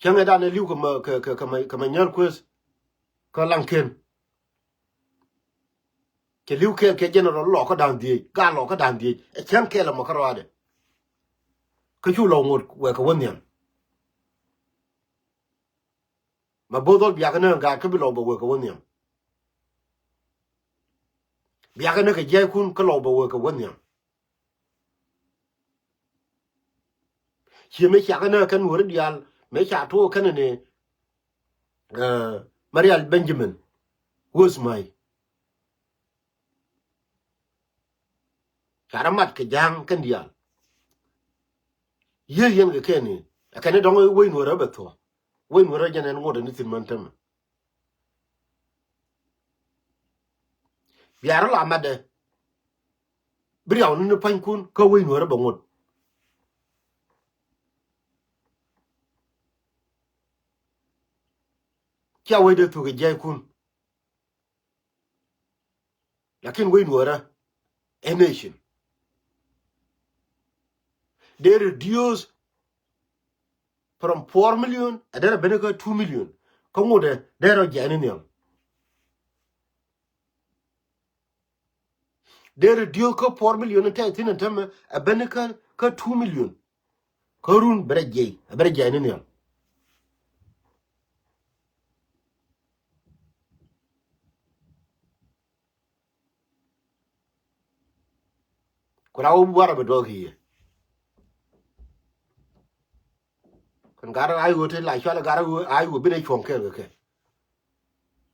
Cäŋɛ dan ɛ li̱w kɛ ma kɛ kɛ kɛ ma kɛ ma nyäl kueth. Kä laŋ ken. Cɛ li̱w kɛɛl kɛ general lɔɔkä da̱a̱n dhieec gaa lɔɔkä da̱a̱n dhieec ɛ cäŋ kɛɛl ɛmɔ kä rɔaadɛ. Kä cu lɔw ŋot wɛɛkɛ wä nhiam. Ma bo̱o̱th dhɔl biakä ni ɛ gaat kä bi lɔw bɛ wee kɛ wä nhiam. Biakä ni kɛ jiackun kä lɔw bɛ wee kɛ wä nhiam. Ciɛ mëë ciakä ni ɛ kɛn weri diaal mëë ca tuɔɔk kɛn ni, eh, Marial Benjamin. Wes ma̱y. Ca rɔ mat kɛ ja̱a̱ŋ kɛn diaal. Yiëë yɛn kɛ kɛn in ɛ kɛn i̱ dɔ̱ŋ i̱ wec nuɔ̱ɔ̱rä bɛ thuɔ̱k. Wec nuɔ̱ɔ̱rä jɛn ɛn ŋot ɛn i̱ thi̱n män tämɛ. Bia rɔ la matdɛ. Bi riaw ni ni pa̱nykun kä wec nuɔ̱ɔ̱rä bɛ ŋot. Cia wecdɛ thuk ɛ jiackun. Lakin wec nuɔ̱ɔ̱rä ɛ nation. Dee reduce from four million a derɛ ben kä two million. Kä ŋot ɛ derɛ jiɛn ni nhiam. Dee reduce kä four million tɛ thi̱n ɛn tämɛ a ben kä kä two million. Kä run bɛ rɛ jiɛy a bɛ rɛ jiɛy ni nhiam. Ku la wä buarɛ bɛ duɔ̱ɔ̱k kiɛ. Kɛn gat rɛ a i̱ ɣöö te la cual gat rɛ a i̱ ɣöö bi rɛ cuɔ̱ŋ kɛɛl kɛ kɛ.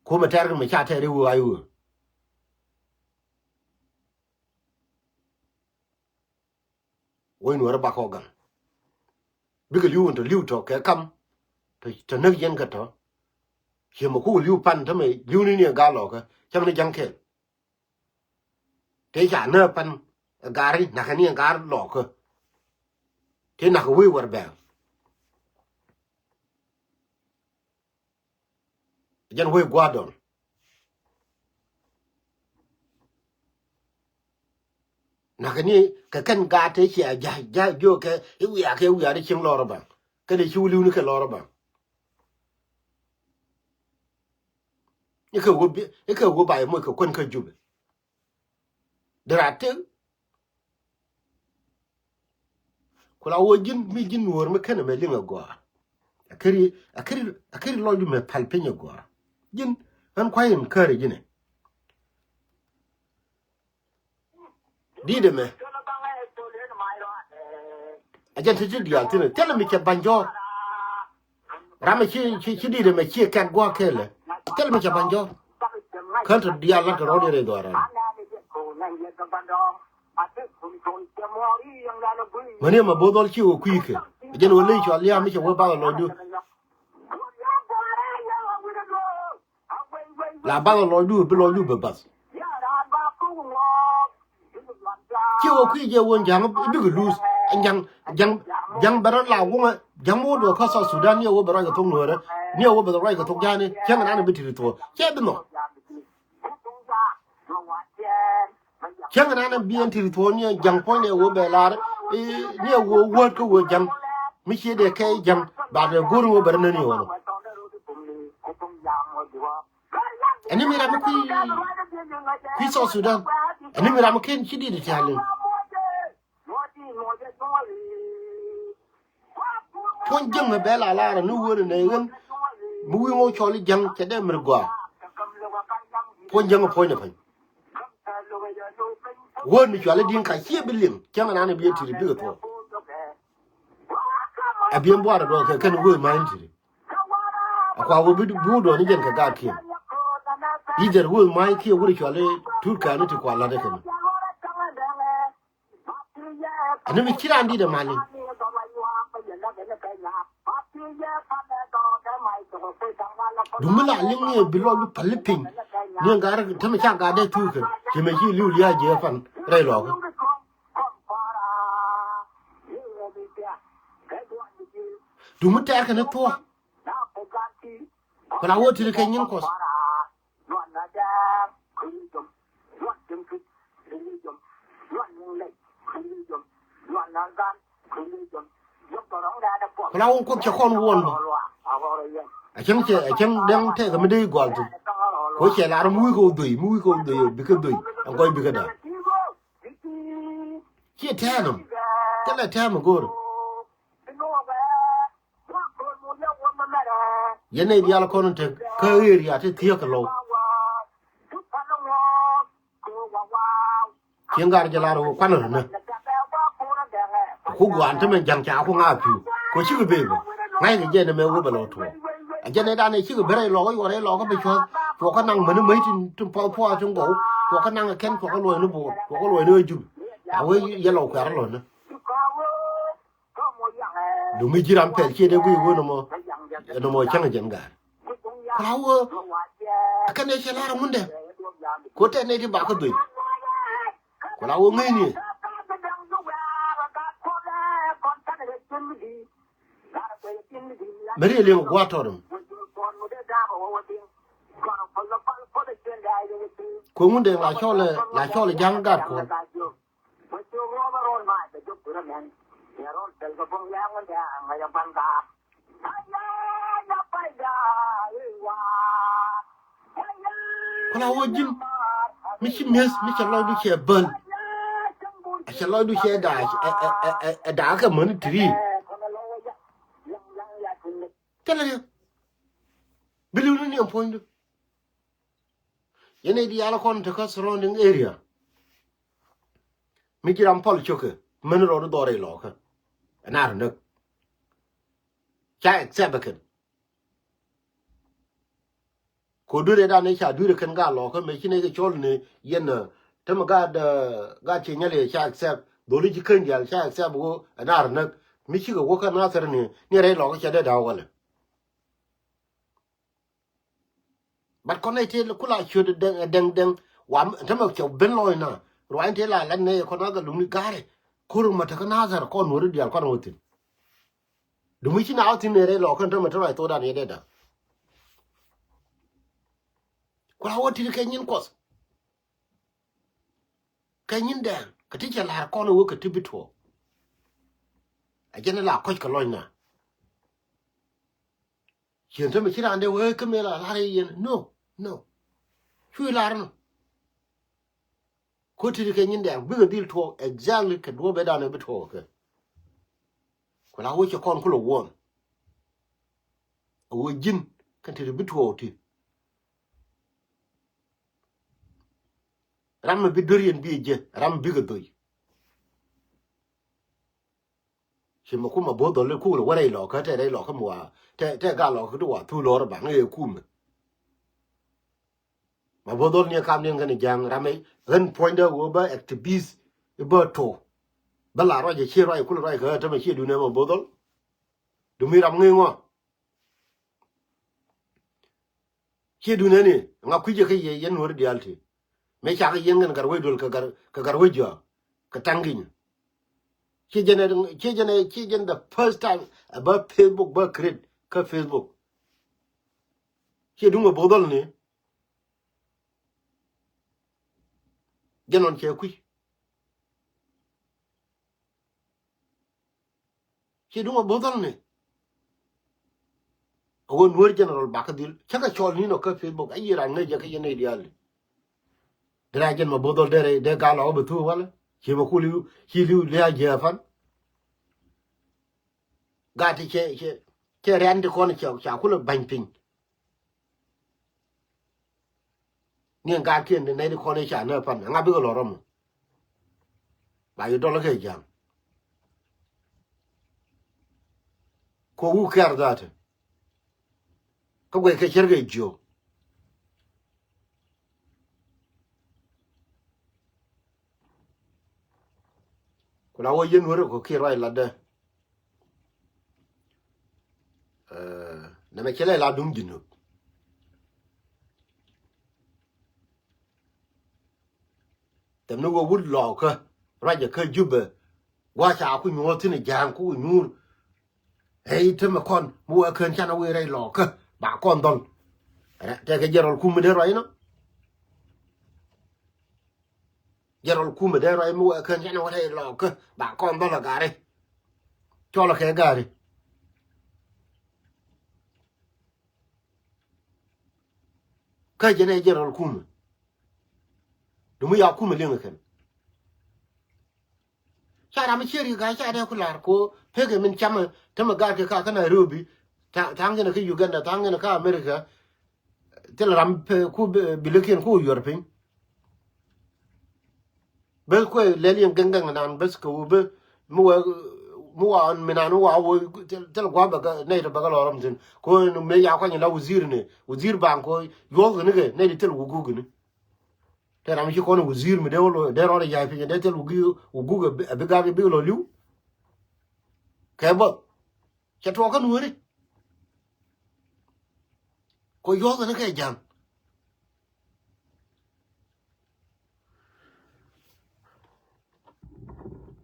Kumɛ tɛr kɛ mɛ ca tɛr i̱ ɣöö a i̱ ɣöö. Wec nuɔ̱ɔ̱rä bakɔ gaŋ. Bikɛ li̱w in tɔ li̱w tɔ kɛ kam. Tɔ näk yɛn kɛ tɔ. Ciɛ mɛ kukɛ li̱w pan tämɛ li̱w ni ni ɛ ga̱r lɔɔkä cäŋ ni ja̱ŋ kɛɛl. Tëë ca nääk pan ɛ ga̱r i̱ nakä ni ɛ ga̱r lɔɔkä. Tëë nakä wec wär bɛɛl. Jɛn wec gua̱a̱r dɔn. Nakä ni kɛ kɛn gaat te cia ja̱ ja̱ jiökɛ i̱ wiakɛ i̱ wiaari cieŋ lɔr ɛ baŋ. Kɛn i̱ ci wä li̱w ni kɛ lɔr ɛ baŋ. I̱ kɛ wä bi i̱ kɛ wä ba i̱ moc kɛ kuän kä Jubɛ. Dee raa tëk. Ku la wä ji̱n mi ji̱n nuɔ̱ɔ̱r mi kenɛ mɛ liŋ agɔaa. A keri a keri a keri lɔcdu mɛ pal piny agɔaa. Ji̱n ɣän kuay in käri ji̱nɛ. Di̱t ɛmɛ. A jɛn ti ti diaal thi̱n thilɛ mi cɛ ba̱ny jɔ̱ɔ̱r. Ram mi ci ci ci di̱t ɛmɛ ci kɛn gua̱a̱k kɛɛlɛ. Thilɛ mi cɛ ba̱ny jɔ̱ɔ̱r. Kän ti diaal lat kɛ rɔ̱diɛn in dhɔaaran. Mäni ɛmɛ bo̱o̱th ɔl ci wä kui̱ kɛ. A jɛn wä ley cɔal lia̱a̱ mi cɛ wä bath ɛ lɔcdu. La bath ɛ lɔcdu bi lɔcdu bɛ bath. Ci wä kui̱ jɛ wä ja̱ŋ i̱ bikɛ luth. Ja̱ŋ ja̱ŋ ja̱ŋ bɛ rɔ la wuŋä ja̱ŋ mi wä duɔ̱k kä South Sudan ni ɛ wä bɛ ruac kɛ thok nuɔ̱ɔ̱rä ni ɛ wä bɛ ruac kɛ thok ja̱a̱ni cäŋ nan bi ti̱t thuɔ̱ɔ̱ cɛ bi nhɔk. Cäŋ ɛn an bi ɛn tiri thuɔ̱ɔ̱n ni ɛ ja̱ŋ puɔ̱nydɛ ɣöö bɛ lar, eh, ni ɛ ɣöö wäät kä ɣöö ja̱ŋ. Mi ciɛ dee kɛ ja̱ŋ, ba dee go̱r ɣöö bɛ rɛ nän i̱ ɣɔnɔ. Ɛn ni mi ram mi kui̱, kui̱ South Sudan. Ɛn ni mi ram mi ken ci dit ɛ tia̱a̱ liŋ. Puɔ̱ny jäŋ ɛ bɛ la lar ni wee ni nɛ ɣän. Mi wi̱i̱ ŋɔ cɔl i̱ ja̱ŋ cɛ dee mir gɔaa. Puɔ̱ny jäŋ ɛ puɔ̱ny ɛ pɛny. Wee ni cual i̱ di̱ŋ ka ciɛ bi liŋ cäŋ ɛn an ɛ bi ɛ tiri bikɛ thuɔ̱k. Ɛ bi ɛn buar ɛ duɔk kɛ kɛn wee ma̱a̱c in tiri. Ɛ kua wee bi bi wä duɔ̱ɔ̱n i̱ jɛn kɛ gaatkiɛn. I̱ dhɛr wee ma̱a̱c kiɛ wut ɛ cual i̱ tuut kɛn i̱ ti kua la̱t ɛ kɛn. Ɛn mi ci raan dit ɛ mali. Dumi la liŋ ni bi lɔc bi pali piny. Ni ɛ gat tämɛ ca gat dee tuukɛ. Ci mɛ ci li̱w lia̱a̱ jiɛ pan rɛy lɔɔkä. Dumi tɛɛr kɛ ni thuɔ̱k. Ku la wä tiri kɛ nyin Kuɔth. Ku la wä Kuoth cɛ kɔn wuɔn bä. A cäŋ cɛ, a cäŋ dɛŋ tɛkɛ mi dee gɔl thin. Ku cɛ lar mi wi̱i̱ kɛ wä dhoi, mi wi̱i̱ kɛ wä dhoi, bikɛ dhoi. Ɛn kɔc bikɛ da̱a̱. Ciɛ tɛɛn ɔ. Thilɛ tɛɛm ɛ go̱o̱r. Yɛn nɛy diaal kɔn tek kä area ti thiek kɛ lo̱w. Cieŋ gar jɛ lar ɣöö kuanɛ run nä. Ku guan te mɛn ja̱ŋ ca ku ŋa̱a̱ pi̱u. Ku cikɛ bee bä ŋa̱ckɛ jɛ nɛ mɛ wä bɛ lɔ tuɔɔk. A jɛ nɛ danɛ cikɛ bɛ rɛy lɔkä yuɔr rɛy lɔkä bɛ cuɔ̱th. Cuɔkä naŋ mäni mäc tin tin puɔth puɔth tin gɔw. Cuɔkä naŋ kɛn cuɔkä luɔ̱c ni buɔɔr cuɔkä luɔ̱c ni ɣä jup. A wee yɛ lɔ kuɛ̈r luɔ̱c ni. Dumi ji̱ ram pɛl ciɛ dee guiy wee nɔmɔ. Nɔmɔ cäŋ jɛn ga̱a̱r. Ku la wee a kɛn ɛ cɛ lar ŋundɛ. Ku tɛn nɛy ti bakä dhoi. Ku la wee ŋäcni. Meri liŋ gua̱a̱r tɔɔt. Ku ŋundɛ la cɔl la cɔl ja̱ŋ ga̱a̱r kuɔl. Ku la wä ji̱n mi ci mi̱eth mi cɛ lɔcdu cɛ bäl. A cɛ lɔcdu cɛ da̱a̱ ɛ da̱a̱ kɛ mäni ti̱ri̱. Thilɛ riɛk bi li̱w ni niɛm puɔ̱nydu. Yɛn nɛy diaal kɔn tekä surrounding area. Mi ji̱ ram pɔl cio̱kɛ män rɔɔdu dhɔr rɛy lɔɔkä. Ɛn a rɔ näk ca accept ɛ kɛn. Ko duer ɛ dan ɛ ca duer ɛ kɛn gaat lɔɔkä mëë ci nɛy kɛ cɔl ni yɛn tämɛ gaat gaat ci nyal yɛ ca accept. Dholi ci käny diaal ca accept ɣöö ɛn a rɔ näk mi cikɛ wä kä Nathir ni ni rɛy lɔɔkä cɛ dee da̱w wälɛ. But kɔn nɛy tëë kula ciöt dɛŋ dɛŋ dɛŋ wa tämɛ cɛ ben lɔɔcna. Ruany tëë la lat nɛy kɔn a gɛ lumni ga̱rɛ. Ko̱r ma tekä Nathir kɔn nuɔ̱ri diaal kɔn wä thi̱n. Dumi ci na wä thi̱n nɛy rɛy lɔɔkä tämɛ tämɛ thokdan yɛ dee da̱. Kula wä ti̱t kɛ nyin Kuɔth. Kɛ nyin dɛɛŋ kɛ ti cɛ la̱r kɔn wä kɛ ti bi tuɔɔk. A jɛn la kɔc kɛ lɔcna. Cien tämɛ ci raan dee wee kä mëë la la̱r yɛ yɛn no no. Cu la̱r nɔ. Ko ti̱t kɛ nyin dɛɛŋ bikɛ dhil tuɔɔk exactly kɛ duɔ̱ɔ̱p ëëdan ɛ bi tuɔɔk kɛ. Ku la wee cɛ kɔn kulɛ wuɔn. A wee ji̱n kɛn ti̱t bi tuɔɔk ti. Ram mi bi duer yɛn bi jɛ ram mi bikɛ dhoi. Ci mi kum a bo̱o̱th dhɔl i̱ kuk lɛ wä rɛy lɔkä tɛ rɛy lɔkä mi wa tɛ tɛ gal lɔkä ti wa thul lɔr baŋ i̱ kumɛ. Ma bo̱o̱th dhɔl ni kam ni kɛn ja̱a̱ŋ ram i̱ ɣän puɔ̱nydä wä bä activist i̱ bä to. Bä la ruac i̱ cie ruac i̱ kul ruac kɛ ɣä tämɛ cie duundɛ ma bo̱o̱th dhɔl. Dumi ram ŋi̱i̱ŋɔ. Ciɛ duundɛ ni ŋa kui̱cɛ kä yɛ yɛn nuɔ̱ri diaal ti. Mëë cakɛ yɛn kɛn gat wec duel kɛ gat wec jɔak kɛ taŋ kinyɛ. Ciɛ jɛn ɛ ciɛ jɛn ɛ ciɛ jɛn the first time ɛ bä Facebook bä create kä Facebook. Ciɛ duŋ ɛ bo̱o̱th dhɔl ni. Jɛn ɣɔn cɛ kui̱. Ci duŋ a bo̱o̱th dhɔl ni. A wä Nuäär general bakä dhil cä kɛ cɔl ni̱n ɔ kä Facebook a yiëë ran ŋäc jɛ kä yɛn nɛy diaal. Dee ra jɛn ma bo̱o̱th dhɔl dee rɛy dee gal ɔ bɛ thuuk walɛ. Ci ma ku li̱w ci li̱w lia̱a̱ jiääk pan. Gat ti cɛ cɛ cɛ rian ti kɔn ca ca kulɛ ba̱ny piny. Ni ɛn gat kiɛn ti nɛy ti kɔn i̱ ca nɛ pan ŋa bikɛ lɔ rɔm. Ba yi dɔl kɛ ja̱a̱ŋ. Ko who care that. Kä guɛc kɛ cär kɛ jiök. Ku la wä yien wä rɛ kɔ kiɛ ruac latdä. Nɛmɛ cɛ lɛ la duŋ Jinub. Thɛm ni wä wut lɔɔkä ruacɛ kä Jubɛ. Gua̱a̱ ca ku nyuɔ̱ɔ̱r thi̱n ja̱a̱ŋ ku nyuur. Ey, tämɛ kɔn mi wä kään canɛ wee rɛy lɔɔkä ba kɔn dhɔl. Tɛkɛ jɛrɔl kumɛ dee ruac inɔ. Jɛrɔl kumɛ dee ruac mi wä kään canɛ wee rɛy lɔɔkä ba kɔn dhɔl a gari. Cɔl kɛ gari. Kä jɛn ɛ jɛrɔl kumɛ. Dumi ya kumɛ liŋ kɛn. Ca ram cier yi ga̱a̱c ca dee ku la̱r ko pek ɛ min camɛ tämɛ ga̱a̱c kɛ ka kä Nairobi. Tha̱a̱ŋ kɛn kä Uganda, tha̱a̱ŋ kɛn kä America. Thil ram pek ku bi lëkiɛn ku yuɔr piny. Beth kuɛ lɛl yɛn gɛŋ gɛŋ nan beth kɛ wä beth mi wä mi wä ɔn mi nan wä wä thil gua̱a̱ bɛ nɛy tɔ bɛ kɛ lɔ rɔm thin ko mi ya kuany la wazir ni wazir baŋ ko yuɔth ni kɛ nɛy ti thil wä guk ni. Te ram ci kɔn wazir mi dee wä lɔ dee rɔɔd ya̱a̱ piny dee thil wä guk a bi gak bi lɔ li̱w. Kɛ bäth cɛ tuɔɔk kä Nuääri. Ko yuɔth ni kɛ ja̱a̱ŋ.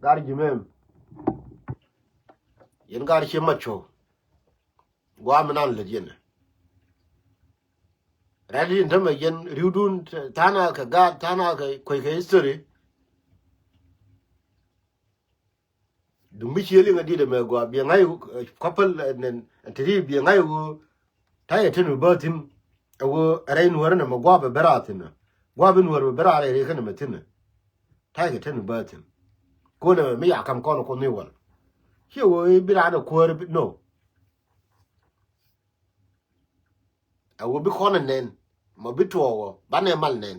Gar ji̱ mem. Yɛn gar ciɛ mat cuɔ̱k. Gua̱a̱ mi nan lät yɛn. Rɛl yɛn tämɛ yɛn ri̱wdun tha̱a̱ŋ a kɛ gaat tha̱a̱ŋ a kɛ kuec kɛ history. Duŋ bi ciël iŋä dit ɛmɛ gua̱a̱ biɛ ŋa̱c couple ɛn te ri biɛ ŋa̱c ɣöö ta̱yɛ ten mi bä thi̱n. Ɛ ɣöö ɛ rɛy Nuäär ɛn ɛmɛ gua̱a̱ bɛ ben raar thi̱n ɛ gua̱a̱ bi Nuäär bɛ ben raar rɛy rɛy kɛn ɛmɛ thi̱n ɛ. Ta̱yɛ kɛ ten mi bä thi̱n. Ko̱n ɛmɛ mi ya ka̱m kɔn ɛ kuoth ni wäl. Ciɛ ɣöö i̱ bi raan ɛ kuäär bi no. A wä bi kɔn ɛ nɛn mɔ bi tuɔɔk ɔ banɛ mal nɛn.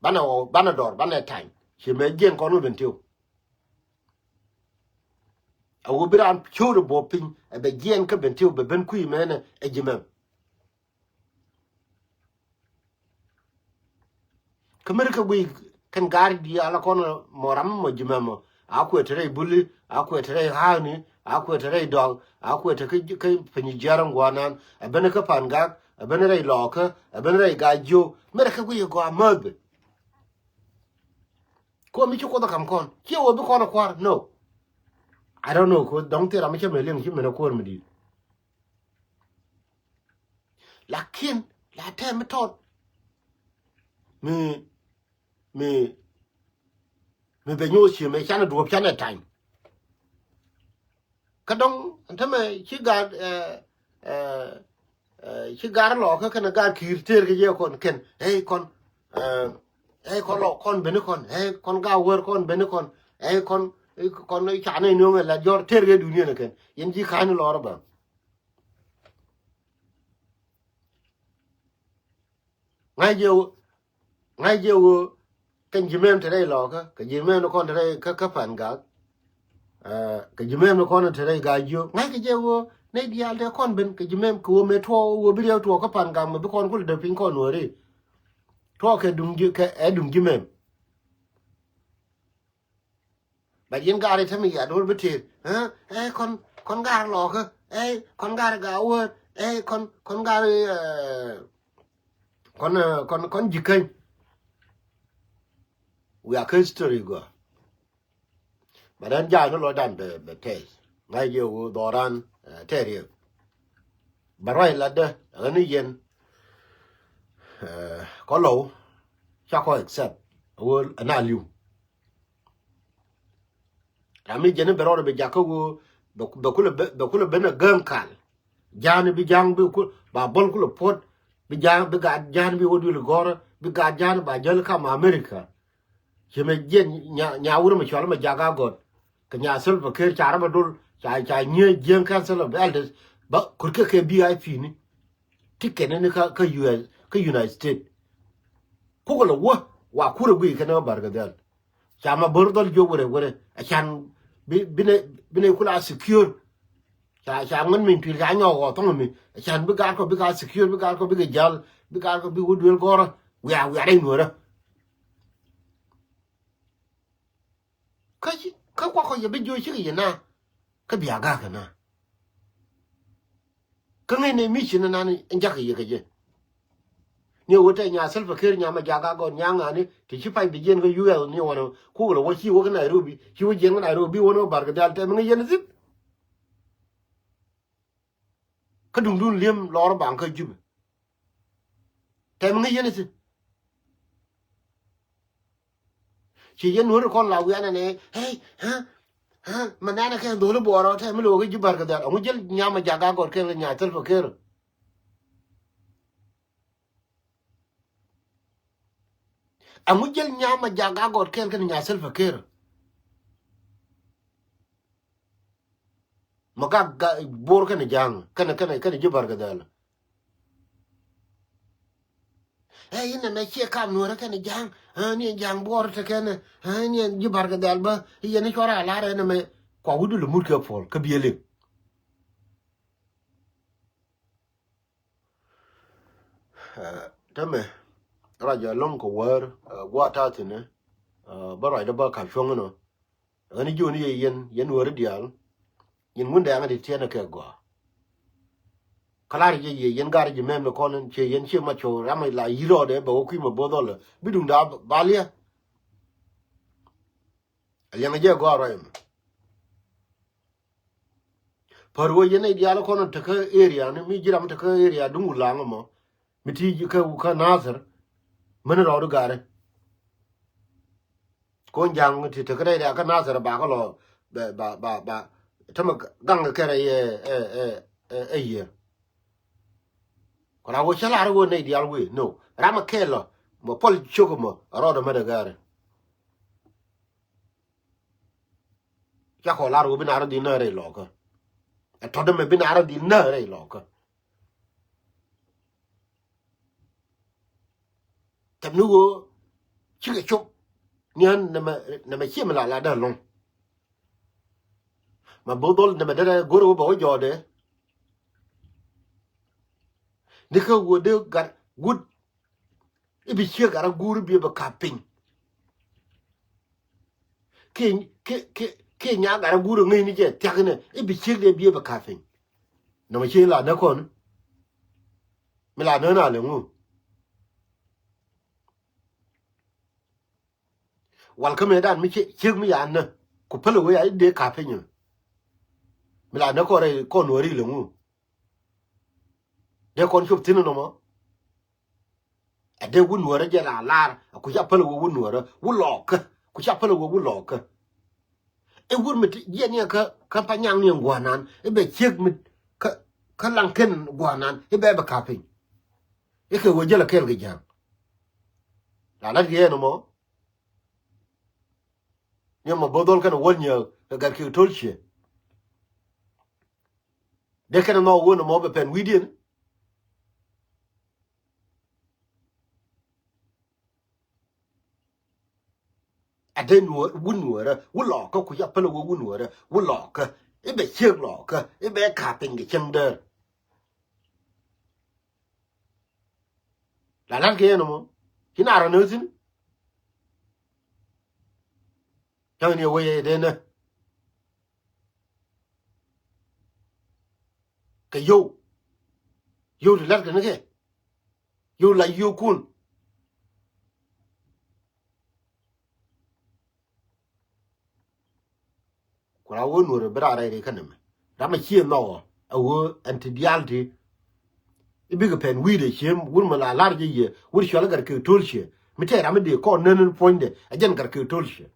Banɛ ɔ banɛ dɔr banɛ tany ci mɛ jiɛn kɔn wä ben tiw. A wä bi raan ciöt ɛ buɔp piny ɛ bɛ jiɛn kä ben tiw bɛ ben kui̱ mɛnɛ ɛ ji̱ mɛm. Kä mɛr kɛ guiy kɛn ga̱r diaal a kɔn mɔ ram mɔ ji̱ mɛmɔ a kuɛ te rɛy buli a kuɛ te rɛy ha̱a̱ni a kuɛ te rɛy dɔaŋ a kuɛ te kä piny jiɛr in gua̱a̱r nan a ben kä pan gak a ben rɛy lɔɔkä a ben rɛy ga̱a̱c jiök mɛr kɛ guiy gɔaa määth ben. Kuɔ mi ci kuoth a kam kɔn ciɛ wä bi kɔn a kua̱r no. I don't know ko dɔŋ thil ram mi cä mɛ liŋ ci mɛn a kuäär mi di̱i̱t. Lakin la tɛm mi tɔt mi mi mi bɛ nyuɔth cie mɛ canɛ duɔ̱p canɛ tany. Kä dɔ̱ŋ tämɛ ci gar ci gar lɔɔkä kɛn gar ki̱i̱r tëër kɛ jɛ kɔn kɛn ey kɔn ey kɔn lɔ kɔn beni kɔn ey kɔn gar wär kɔn beni kɔn ey kɔn kɔn canɛ nöŋɛ la jɔr tëër kɛ duniɛn kɛn yɛn ji̱ ka̱ny lɔɔr bä. Ŋa̱c jɛ ɣöö ŋa̱c jɛ ɣöö kɛn ji̱ mɛm te rɛy lɔɔkä kɛ ji̱ mɛm ni kɔn te rɛy kä kä pan gak. Kɛ ji̱ mɛm ni kɔn te rɛy gak jiök ŋa̱c kɛ jɛ ɣöö nɛy diaal te kɔn ben kɛ ji̱ mɛm kɛ ɣöö mëë tuɔɔk ɣöö bi riɛk tuɔɔk kä pan gak mɛ bi kɔn kulɛ dee piny kɔn Nuääri. Tuɔɔk kɛ duŋ ji̱ kɛ ɛ duŋ ji̱ mɛm. Ba ji̱n gaari te mi ya do̱r bi tëër. Ɛ kɔn kɔn gaari lɔɔkä. Ɛ kɔn gaari gaawäär. Ɛ kɔn kɔn gaari kɔn kɔn kɔn ji̱ käny. Wiaa kä history gɔaa. Ba dɛn ja̱a̱n ni lɔcdan bɛ bɛ tɛth ŋa̱c yɛ ɣöö dhɔran tɛth riek. Ba ruac latdä ɣän ni yɛn. Kɔ lɔw ca kɔ accept ɣöö ɛn a li̱w. Ram mi jɛn ni bɛ rɔɔdɛ bɛ jakä ɣöö Bɛ kulɛ ben a gäŋ kal. Ja̱a̱n bi ja̱a̱n bi kul ba bol kulɛ puɔt. Bi ja̱a̱n bi gat ja̱a̱n bi wä duël gɔ̱rä bi gat ja̱a̱n ba jäl kam America. Ci mɛ jiɛn nya wurɛ mɛ cual mɛ jaga gɔt. Kɛ nya Salva Kiir ca rɛ mɛ dol ca ca nyiee jiäŋ Council of Elders. Ba kut kɛ kɛ V I P ni. Ti kɛn ni kä US kä United States. Kukɛ lɛ wä wa kurɛ guiy kɛn kä Barkadhal. Ca ma bär dhɔl jiök wärɛ wärɛ a can bi bi ne bi ne kula secure. Ca ca ŋän min tuil ca nyɔk ɣɔɔ thɔŋ mi a can bi gaat kɔ bi ka secure bi gaat kɔ bi kɛ jal bi gaat kɔ bi wä duel gɔrä. Wiaa wiaa rɛy nuɔrä. Kä ci kä kuak kɔ yɛ bi jiök cikɛ yɛ na. Kä bia gak kɛ na. Kä ŋäcnɛ mi ci ni nan in jakä yɛ kɛ jɛ. Ni wä tɛ nya Salva Kiir nya mɛ jakä gɔn nya ŋa̱ni ti ci pay bi jiɛn kä U S ni wanɛ kuk lɛ wä ci wä kä Nairobi ci wä jiɛn kä Nairobi wanɛ wä Barkadhal tɛ mi ŋäc yɛn thi̱n. Kä duŋdun li̱em lɔr baŋ kä Jubɛ. Tɛm ŋäc yɛn i̱ thi̱n. Ci yɛn nuɔ̱ri kɔn la wianɛ nɛ. Hey, ha, ha, ma nɛnɛ kɛ dholi buɔrɔ tɛm mi lo̱k i̱ ji̱ Barkadhal. Ɛŋu jäl nyam a jakä gɔt kɛl kɛ nya Salva Kiir. Ɛŋu jäl nyam a jakä gɔt kɛl kɛ nya Salva Kiir. Ma gak bor kɛnɛ ja̱a̱ŋ kɛnɛ kɛnɛ kɛnɛ ji̱ Barkadhal. Ɛ inɛ mɛ ciɛ kam nuɔrɛ kɛnɛ ja̱a̱ŋ. Ni ja̱a̱ŋ bor te kɛnɛ ni ji̱ Barkadhal bä. Yɛn i̱ cuarɛ a lar ɛnɛ mɛ kua wi̱du lɛ mut kɛ puɔl kä biɛ liŋ. Tämɛ ruac a lo̱ŋ kɛ wäär gua̱a̱ ta̱a̱ thi̱n. Bä ruacdä bä ka̱p cuɔ̱ŋ inɔ. Ɣän i̱ ji̱ ɣän i̱ yɛ yɛn yɛn wääri diaal. Yɛn wundɛ aŋä ti tiɛɛnɛ kɛ gɔaa. Kä la̱r jɛ yɛ yɛn ga̱r ji̱ mɛm ni kɔn in ciɛ yɛn ciɛ ma cɔw ram la yi̱ rɔɔdɛ bɛ wä kui̱ ma bo̱o̱th ɔlɛ bi duŋda ba liɛ. Aliɛŋ jɛ gɔaa ruac ɛmɛ. Pär wä yɛn nɛy diaal kɔn in tekä area ni mi ji̱ ram tekä area duŋ wulaŋ ɛmɔ mi ti ji̱ kä kä Nathir. Män rɔɔdu ga̱ri. Kon ja̱ŋ ti tekä nɛy diaal kä Nathir ba kä lɔ ba ba ba tämɛ gaŋ kɛ kɛrɛ yɛ ɛ ɛ ɛ yiër. Kɔn a wä cä lar wä nɛy diaal wee no ram ɛ kɛɛl lɔ mɔ pɔl ciök mɔ rɔɔdɛ mät ɛ ga̱ri. Ca kɔ lar wä bi na rɔ dhil nä rɛy lɔkä. Ɛ tɔt dämɛ bi na rɔ dhil nä rɛy lɔkä. Tɛm ni wä cikɛ cop ni ɣän nɛmɛ nɛmɛ ciɛ mi la la dä lo̱ŋ. Ma bo̱o̱th dhɔl nɛmɛ derɛ go̱r wä bɛ wä jɔɔdɛ. Ni kä wä dee gat wut i̱ bi ciek gat a guur i̱ bi bɛ ka̱p piny. Kiɛ kiɛ kiɛ kiɛ nya gat a guur i̱ ŋäcni jɛ thia̱k inɛ i̱ bi ciek dee bi bɛ ka̱p piny. Nɔmɔ ci la näk kɔn mi la näk na lɛ ŋu. Wal kä mëëdan mi ciek mi ya nä ku pälɛ wee a i̱ dee ka̱p piny. Mi la näk kɔn rɛy kɔn nuɔ̱ri lɛ ŋu. Dee kɔn cop thi̱n nɔmɔ. Ɛ dee wut nuɔ̱ɔ̱rä jɛ la lar ɛ ku ca pälɛ wee wut nuɔ̱ɔ̱rä wut lɔɔkä ku ca pälɛ wee wut lɔɔkä. I̱ wut mi jiɛn niɛ kä kä pa nyaŋ niɛ gua̱a̱nan i̱ bɛ ciek mi kä kä laŋ ken gua̱a̱nan i̱ bɛ bɛ ka̱p piny. I̱ kɛ wee jäl a kɛɛl kɛ ja̱a̱ŋ. La lat kɛ yɛn ɛmɔ. Niɛ mɔ bo̱o̱th dhɔl kɛn a wäl nyääk kɛ gat kɛ to̱l ciɛ. Dee kɛn a nhɔk wee nɔmɔ bɛ pɛn wi̱i̱diɛn. A dee nuɔ̱ɔ̱r wun nuɔ̱ɔ̱rä wun lɔɔkä ku ca pälɛ wee wun nuɔ̱ɔ̱rä wun lɔɔkä. I̱ bɛ ciek lɔɔkä i̱ bɛ ka̱p piny kɛ cieŋ däär. La la̱t kɛ yɛn ɛmɔ ci na rɔ nööthin. Cäŋ ni ɛ wee yɛ dee nä. Kɛ yio̱w yio̱w ti la̱t kɛ ni kɛ yio̱w la yio̱w kun. Ku la wä nuɔ̱ɔ̱r bi raar rɛy ri kä nɛmɛ. Ram a cië nhɔk ɔ a wä ɛn ti diaal ti. I̱ bikɛ pɛn wi̱i̱dɛ ciem wur mɛ la lar jɛ yɛ wur cual gat kek to̱l ciɛ mi tɛɛ ram i̱ dee kɔn nän in puɔ̱nydɛ a jɛn gat kek to̱l ciɛ.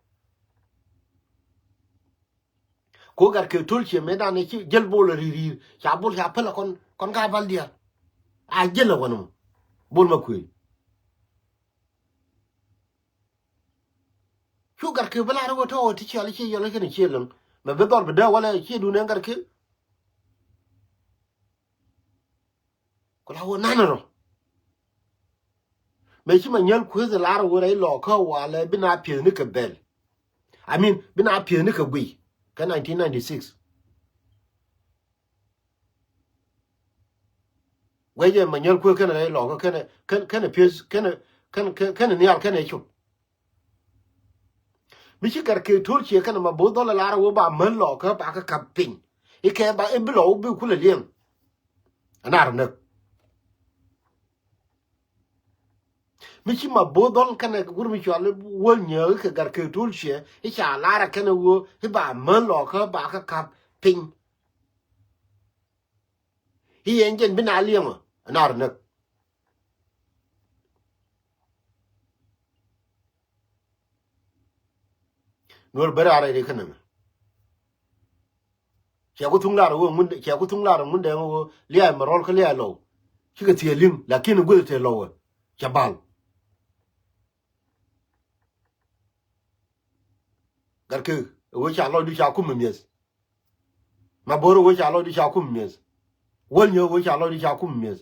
Ko gat kɛ to̱l ciɛ mëë dan ci jäl bol ri̱i̱r ri̱i̱r ca bol ca päl kɔn kɔn ka bal diaal. A jäl a wanɛ mɔ bol ma kuëë. Cu gat kɛ bä lar wä tɔɔ ti cial ci yɔl kɛn ciɛ läŋ mɛ bi dhɔl bi dee walɛ ciɛ dun ɛn gat kɛ. Ku la wä nanɛ rɔ. Mëë ci ma nyäl kueth lar wä rɛy lɔɔkä walɛ bi na piethni kɛ bɛl. I mean bi na piethni kɛ guiy kä nineteen ninety-six. Wecɛ ma nyäl kueth kɛnɛ rɛy lɔɔkä kɛnɛ kɛnɛ pieth kɛnɛ kɛnɛ kɛnɛ nhial kɛnɛ cop. Mi ci gat kɛ to̱l ciɛ kɛnɛ ma bo̱o̱th dhɔl ɛ lar wä ba män lɔɔkä ba kä kap piny. Ikɛ ba ibi lɔ wä bi kulɛ liɛŋ. Ɛn ar näk. Mi ci ma bo̱o̱th dhɔl kɛnɛ wur mi cual wäl nyääk kɛ gat kɛ to̱l ciɛ i̱ ca lar ɛ kɛnɛ wä i̱ ba män lɔɔkä ba kä kap piny. I̱ yɛn jɛn bi na liɛŋ ɔ ɛn ar näk. Nuɔr bär arɛy ri kä nɛmɛ. Cɛ ku thuŋ lar wä ŋun cɛ ku thuŋ lar ŋun dɛŋ wä liay mɛ rɔl kä liay lɔw. Cikɛ thiee liŋ lakin guth te lɔw wä cɛ bal. Gat kek wä ca lɔcdu ca kum mi mieth. Ma bo̱o̱r wee ca lɔcdi ca kum mieth. Wäl nyääk wee ca lɔcdi ca kum mieth.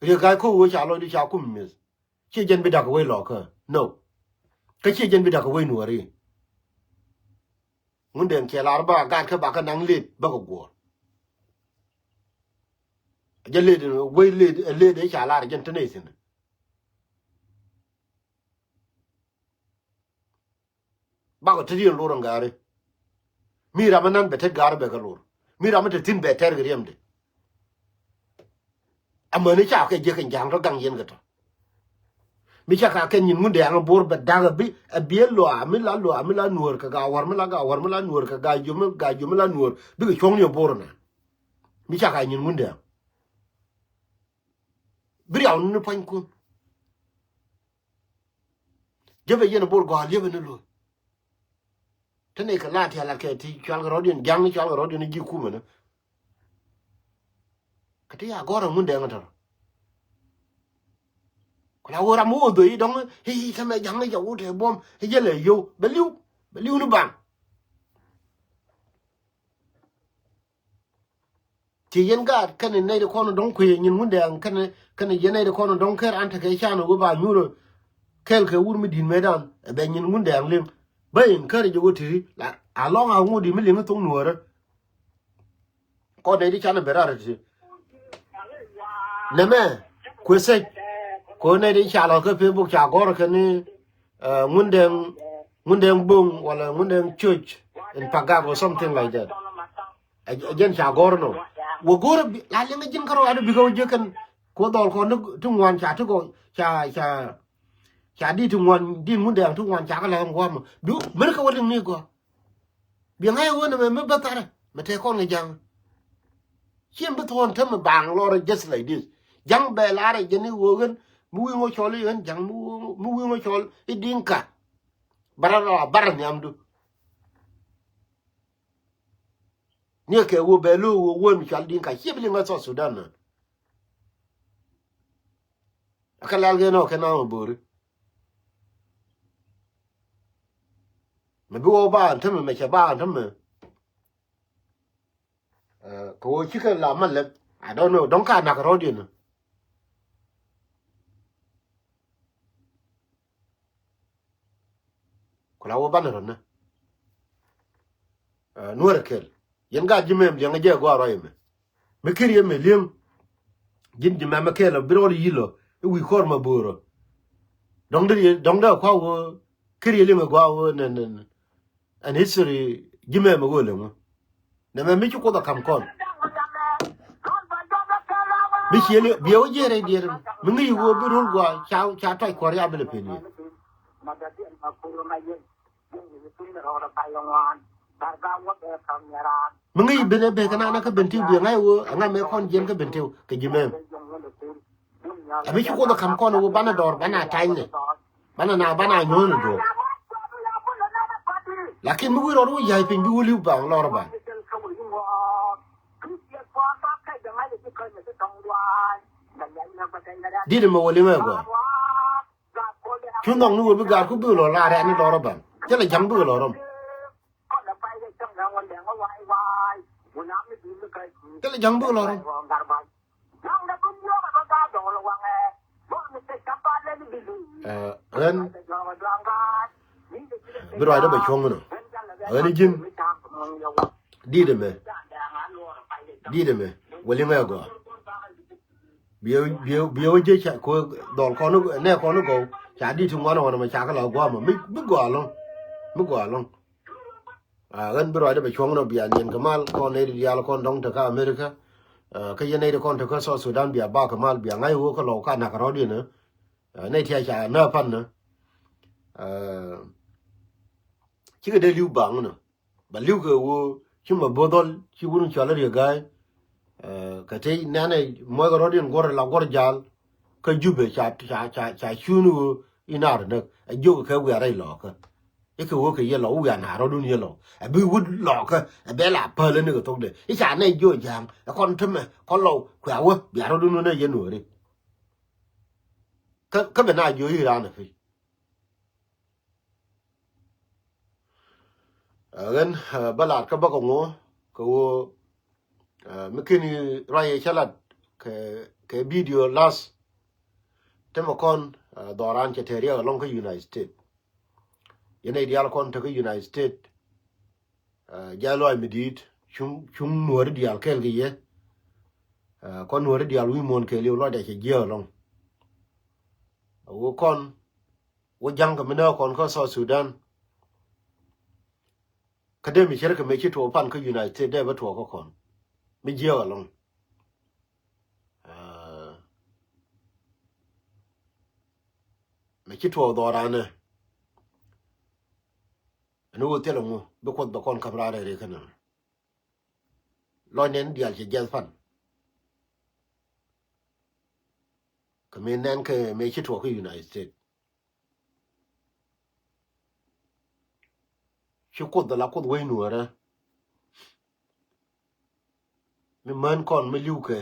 Riek ga̱a̱c ko̱k wee ca lɔcdi ca kum mieth. Ciɛ jɛn bi da̱k wec lɔɔkä. No. Kä ciɛ jɛn bi da̱k wec nuɔ̱ɔ̱ri. Ŋun dɛŋ ciɛ lar ba gat kä ba kä naŋ lëët bäkɛ guɔ̱ɔ̱r. Jɛ lëët wec lëët lëët ca lar jɛn te nɛy thi̱n. Bakɔ te diɛn lor ɛn gaari. Mi ram mi nan bɛ tet gaari bɛ kɛ lor. Mi ram mi te thi̱n bɛ tɛr kɛ riɛmdɛ. Amäni ca kɛ jiäk kɛ ja̱a̱ŋ tɔ gaŋ yɛn kɛ tɔ. Mi ca ka kɛn nyin Ŋundɛŋ bo̱o̱r bɛ da̱k a bi a biɛ luaa mi la luaa mi la nuɔ̱ɔ̱r kɛ gaa wäär mi la gaa wäär mi la nuɔ̱ɔ̱r kɛ gaa jiömi gaa jiömi la nuɔ̱ɔ̱r bikɛ cuɔ̱ŋni a bo̱o̱r na. Mi ca ka nyin Ŋundɛŋ. Bi riaw ni pua̱nykun. Jepɛ yɛn a bol gɔaa liepɛ ni lo̱c. Te nɛy kɛ la̱a̱t tia̱a̱ la̱t kɛ ti cual kɛ rɔ̱diɛn ja̱ŋ ni cual kɛ rɔ̱diɛn ji̱ kumɛ ni. Kä ti ya gɔ̱r a Ŋundɛŋ tɔ̱. Ku la wä ram mi wä dho̱c i̱ dɔ̱ŋ i̱ i̱ tämɛ ja̱ŋ i̱ ca wut ɛ buɔ̱m i̱ jälɛ yio̱w bɛ li̱w bɛ li̱w ni baŋ. Ci yɛn gaat kɛnɛ nɛy ti kɔn dɔ̱ŋ kuëë nyin Ŋundɛŋ kɛnɛ kɛnɛ yɛn nɛy ti kɔn dɔ̱ŋ ker an tekɛ can wä ba nyuur kɛl kɛ wur mi di̱t mëëdan ɛ bɛ nyin Ŋundɛŋ liŋ. Bä in kär jɛ wä ti̱ri la a lɔŋ a ŋut di mi liŋ thok nuɔ̱ɔ̱rä. Kɔn nɛy ti can bɛ rar ti nɛmɛ kuɛ sec. Kɛ nɛy ti ca lɔ kä Facebook ca gɔr kɛ ni Ŋundɛŋ Ŋundɛŋ boŋ wala Ŋundɛŋ church in Pagak or something like that. Ɛ jɛn ca gɔr nɔ wä go̱r la liŋ ji̱n kärɔ adä bikɛ wä jiäk kɛn. Kuɔ dhɔl kɔn ti ŋuan ca ti gɔ ca ca ca di ti ŋuan di Ŋundɛŋ ti ŋuan ca kä la ŋuamɔ bi mɛr kɛ wä liŋ ni gɔ. Biɛ ŋa̱c ɣöö nɛmɛ mi bä tharɛ mɛ tɛk kɔn kɛ ja̱ŋ. Ciɛ mi bi thuɔ̱ɔ̱n tämɛ baaŋ lɔrɛ just like this. Ja̱ŋ bɛ laarɛ jɛn i̱ ɣöö ɣän mi wi̱i̱ ŋɔ cɔl i̱ ɣän ja̱ŋ mi wi̱i̱ ŋɔ cɔl i̱ Diŋka. Bara rɔ a bara nhiamdu. Niɛ kɛ ɣöö bɛ lo̱o̱ ɣöö wän mi cɔal Diŋka ciɛ bi liŋ ɣä South Sudan na. Kä lɛl kɛ nɔ kɛ na mɛ bo̱o̱ri. Mɛ bi wä ba an tämɛ mɛ cɛ ba an tämɛ. Kɛ wä cikɛ la ma lɛp. I don't know dɔ̱ŋ ka nak rɔ̱diɛn. Ku la wä banɛ rɔ̱nä. Nuɔrɛ kɛl yɛn gaat ji̱ mɛm liɛŋä jɛ gɔaa rɔy ɛmɛ. Mi kir yɛ mɛ li̱eŋ ji̱n ji̱ mɛmɛ kɛl ɔ bi rɔɔd yi̱l ɔ i̱ wi̱i̱ kɔr ma bo̱o̱rɔ. Dɔ̱ŋ dee dɔ̱ŋ dee kua wä kir yɛ liŋ ɛ gɔaa wä nɛn nɛn. Ɛn history ji̱ mɛmɛ wä lɛ ŋu. Nɛmɛ mi ci Kuoth a ka̱m kɔn. Mi ciëli biɛ wä jiɛɛr rɛy diɛɛr mi ŋi̱i̱c wä bi rol gɔaa ca ca tɔc kuɔr ya bi lɛ pen yɛ. Mi ŋi̱i̱c ben ɛ bek kɛ na na kä ben ti biɛ ŋa̱c wä aŋa mɛ kɔn jiɛn kä ben ti kɛ ji̱ mɛm. Ɛ mi ci Kuoth a ka̱m kɔn wä banɛ dɔɔr banɛ a ta̱ny nɛ. Banɛ na banɛ a nyuɔ̱n dɔɔr. Lakin mi wi̱i̱ rɔɔd wä ya̱c piny bi wä li̱w baŋ lɔr baŋ. Di̱t ɛmɛ wä li̱ŋ ɛ gɔaa. Cu nhɔk ni wä bi gaar ku bikɛ lɔ la rɛ̈t ni lɔr baŋ. Cä lɛ ja̱ŋ bikɛ lɔ rɔm. Thilɛ ja̱ŋ bikɛ lɔ rɔm. Ɛ, ɣän bi ruacdä bɛ cuɔ̱ŋ nɔ. Ɣän i̱ ji̱n. Di̱t ɛmɛ. Di̱t ɛmɛ. Wä liŋ ɛ gɔaa. Biɛ, biɛ, biɛ wä ji̱ ca, ku dhɔl kɔn, nɛ kɔn i̱ gɔw. Ca di̱t ti ŋuan ɛ ɣɔn ɛmɛ ca kɛ la gua̱a̱mɔ. Mi, mi gɔaa ɛlɔ̱ŋ. Mi gɔaa ɛlɔ̱ŋ. A, ɣän bi ruacdä bɛ cuɔ̱ŋ nɔ bia niɛn kɛ mal kɔn nɛy ti diaal kɔn dɔ̱ŋ tekä America. A, kä yɛn nɛy ti kɔn tekä South Sudan bia bak kɛ mal bia ŋa̱c ɣöö kä lɔw ka nak rɔ̱diɛn. A, nɛy ti a ca nä pan nä. A, cikɛ dee li̱w baŋ nä. Ba li̱w kɛ ɣöö ci mɛ bo̱ dhɔl ci wun cɔal i̱ Riek Gai. A, kɛ tey nɛnɛ muɔckɛ rɔ̱diɛn guɔ̱r la guɔ̱r jal. Kä Jubɛ ca, ca, ca, ca cuun ɣöö i̱ naar näk. A jiök kɛ wiaa rɛy lɔɔkä. I̱ kɛ wä kɛ yɛ lɔ wiaa naar rɔ̱dun yɛ lɔ. Ɛ bi wut lɔɔkä ɛ bɛ la päl ni kɛ thokdɛ. I̱ ca nɛy jiɔ ja̱a̱ŋ ɛ kɔn tämɛ kɔn lɔ kuɛ wä bia rɔ̱dun wä nɛ yɛ nuɔ̱ɔ̱ri. Kä, kä bɛ na jiɔ i̱ raan ɛ pi̱. Ɛ, ɣän, ɛ, bä lar kä bä kɛ ŋuɔ kɛ wä, ɛ, mi ken i̱ ruac yɛ cä lat kɛ, kɛ video last. Tämɛ kɔn, ɛ, dhɔran cɛ tɛriɛk ɛlɔ̱ŋ kä United States. Yɛn nɛy diaal kɔn tekä United States, ɛ, jɛ lɔc mi di̱i̱t cuŋ, cuŋ nuɔ̱ɔ̱ri diaal kɛɛl kɛ yɛ. Ɛ, kɔn nuɔ̱ɔ̱ri diaal wi̱i̱ muɔ̱ɔ̱n kɛɛliw lɔcdɛ cɛ jiääk ɛlɔ̱ŋ. Ɛ wä kɔn wä ja̱ŋ kɛ mi nääk kɔn kä South Sudan. Kä dee mi cär kɛ mëë ci tuɔɔk pan kä United States dee bä tuɔɔk kä kɔn mi jiääk ɛlɔ̱ŋ. Ɛ, mëë ci tuɔɔk dhɔranɛ. Ɛn ɣöö thilɛ ŋu bi Kuoth bɛ kɔn ka̱m raar rɛy riek kä nɛmɛ. Lɔc nɛn diaal cɛ jiɛth pan. Kɛ mëë nɛn kɛ mëë ci tuɔɔk kä United States. Ci Kuoth ala Kuoth wec nuɔ̱ɔ̱rä. Mi män kɔn mi li̱w kɛ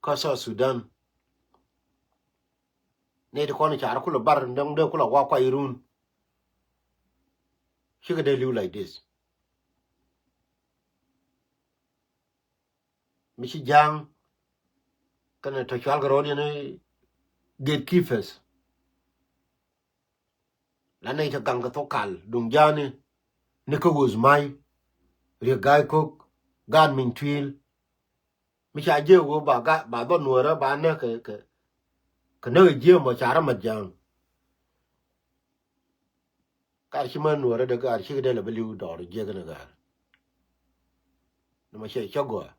kä South Sudan. Nɛy ti kɔn i̱ car kulɛ bar däŋ dee kulɛ wa kuay run. Cikɛ dee li̱w like this. Mi ci ja̱a̱ŋ kɛnɛ tɔ cual kɛ rɔ̱diɛn i̱ gatekeepers. La nɛy tɔ gaŋ kɛ thok kal duŋ ja̱a̱ni ni kä ɣööth ma̱y Riek Gai Kok, Gaat Miny Tuil. Mi ca jiɛk ɣöö ba ga, ba dhɔn nuɔ̱ɔ̱rä ba näk kɛ, kɛ, kɛ näk ɛ jiɛk mɔ ca rɔ mat ja̱a̱ŋ. Kar ci män nuɔ̱ɔ̱rä dee gaar cikɛ dee lɛ bi li̱w dɔɔr jiɛk ni gaar. Ni mɔ cɛ cä gɔaa.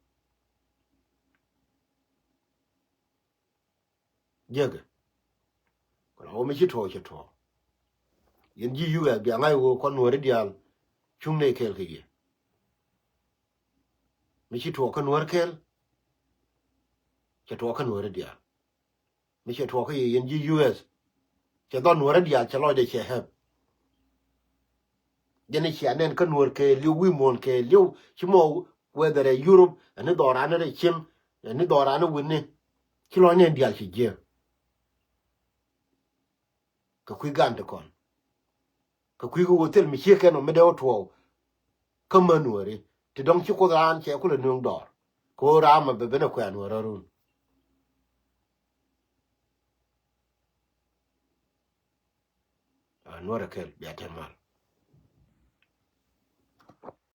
Jiäkɛ. Kɛ la wä mi ci tuɔɔk cɛ tuɔɔk. Yɛn ji̱ U S bia ŋa̱c wä kɔn nuɔ̱ɔ̱ri diaal cuŋ nɛy kɛɛl kɛ yɛ. Mi ci tuɔɔk kä nuɔ̱ɔ̱r kɛɛl cɛ tuɔɔk kä nuɔ̱ɔ̱ri diaal. Mi cɛ tuɔɔk kä yɛ yɛn ji̱ U S cɛ dhɔn nuɔ̱ɔ̱ri diaal cɛ lɔcdɛ cɛ help. Jɛn i̱ cia nɛn kä nuɔ̱ɔ̱r kɛɛliw wi̱i̱ muɔ̱ɔ̱n kɛɛliw ci mɔ whether ɛ Europe ɛn i̱ dhɔran i̱ rɛ cieŋ ɛn i̱ dhɔran i̱ wi̱ni. Ci lɔc nɛn diaal ci jiɛɛk. Kɛ kui̱ gan ti kɔn kɛ kui̱ kɛ ɣöö thil mi ciek kɛn ɔ mi dee wä tuɔɔk. Kä män nuɔ̱ɔ̱ri ti dɔ̱ŋ ci Kuoth raan cɛ kulɛ nuɔ̱ŋ dɔɔr kɛ ɣöö raan mɛ bɛ ben ɛ kuɛ̈ɛ̈n wä rɔ̱run. A nuɔ̱ɔ̱rɛ kɛl bia tɛn mal.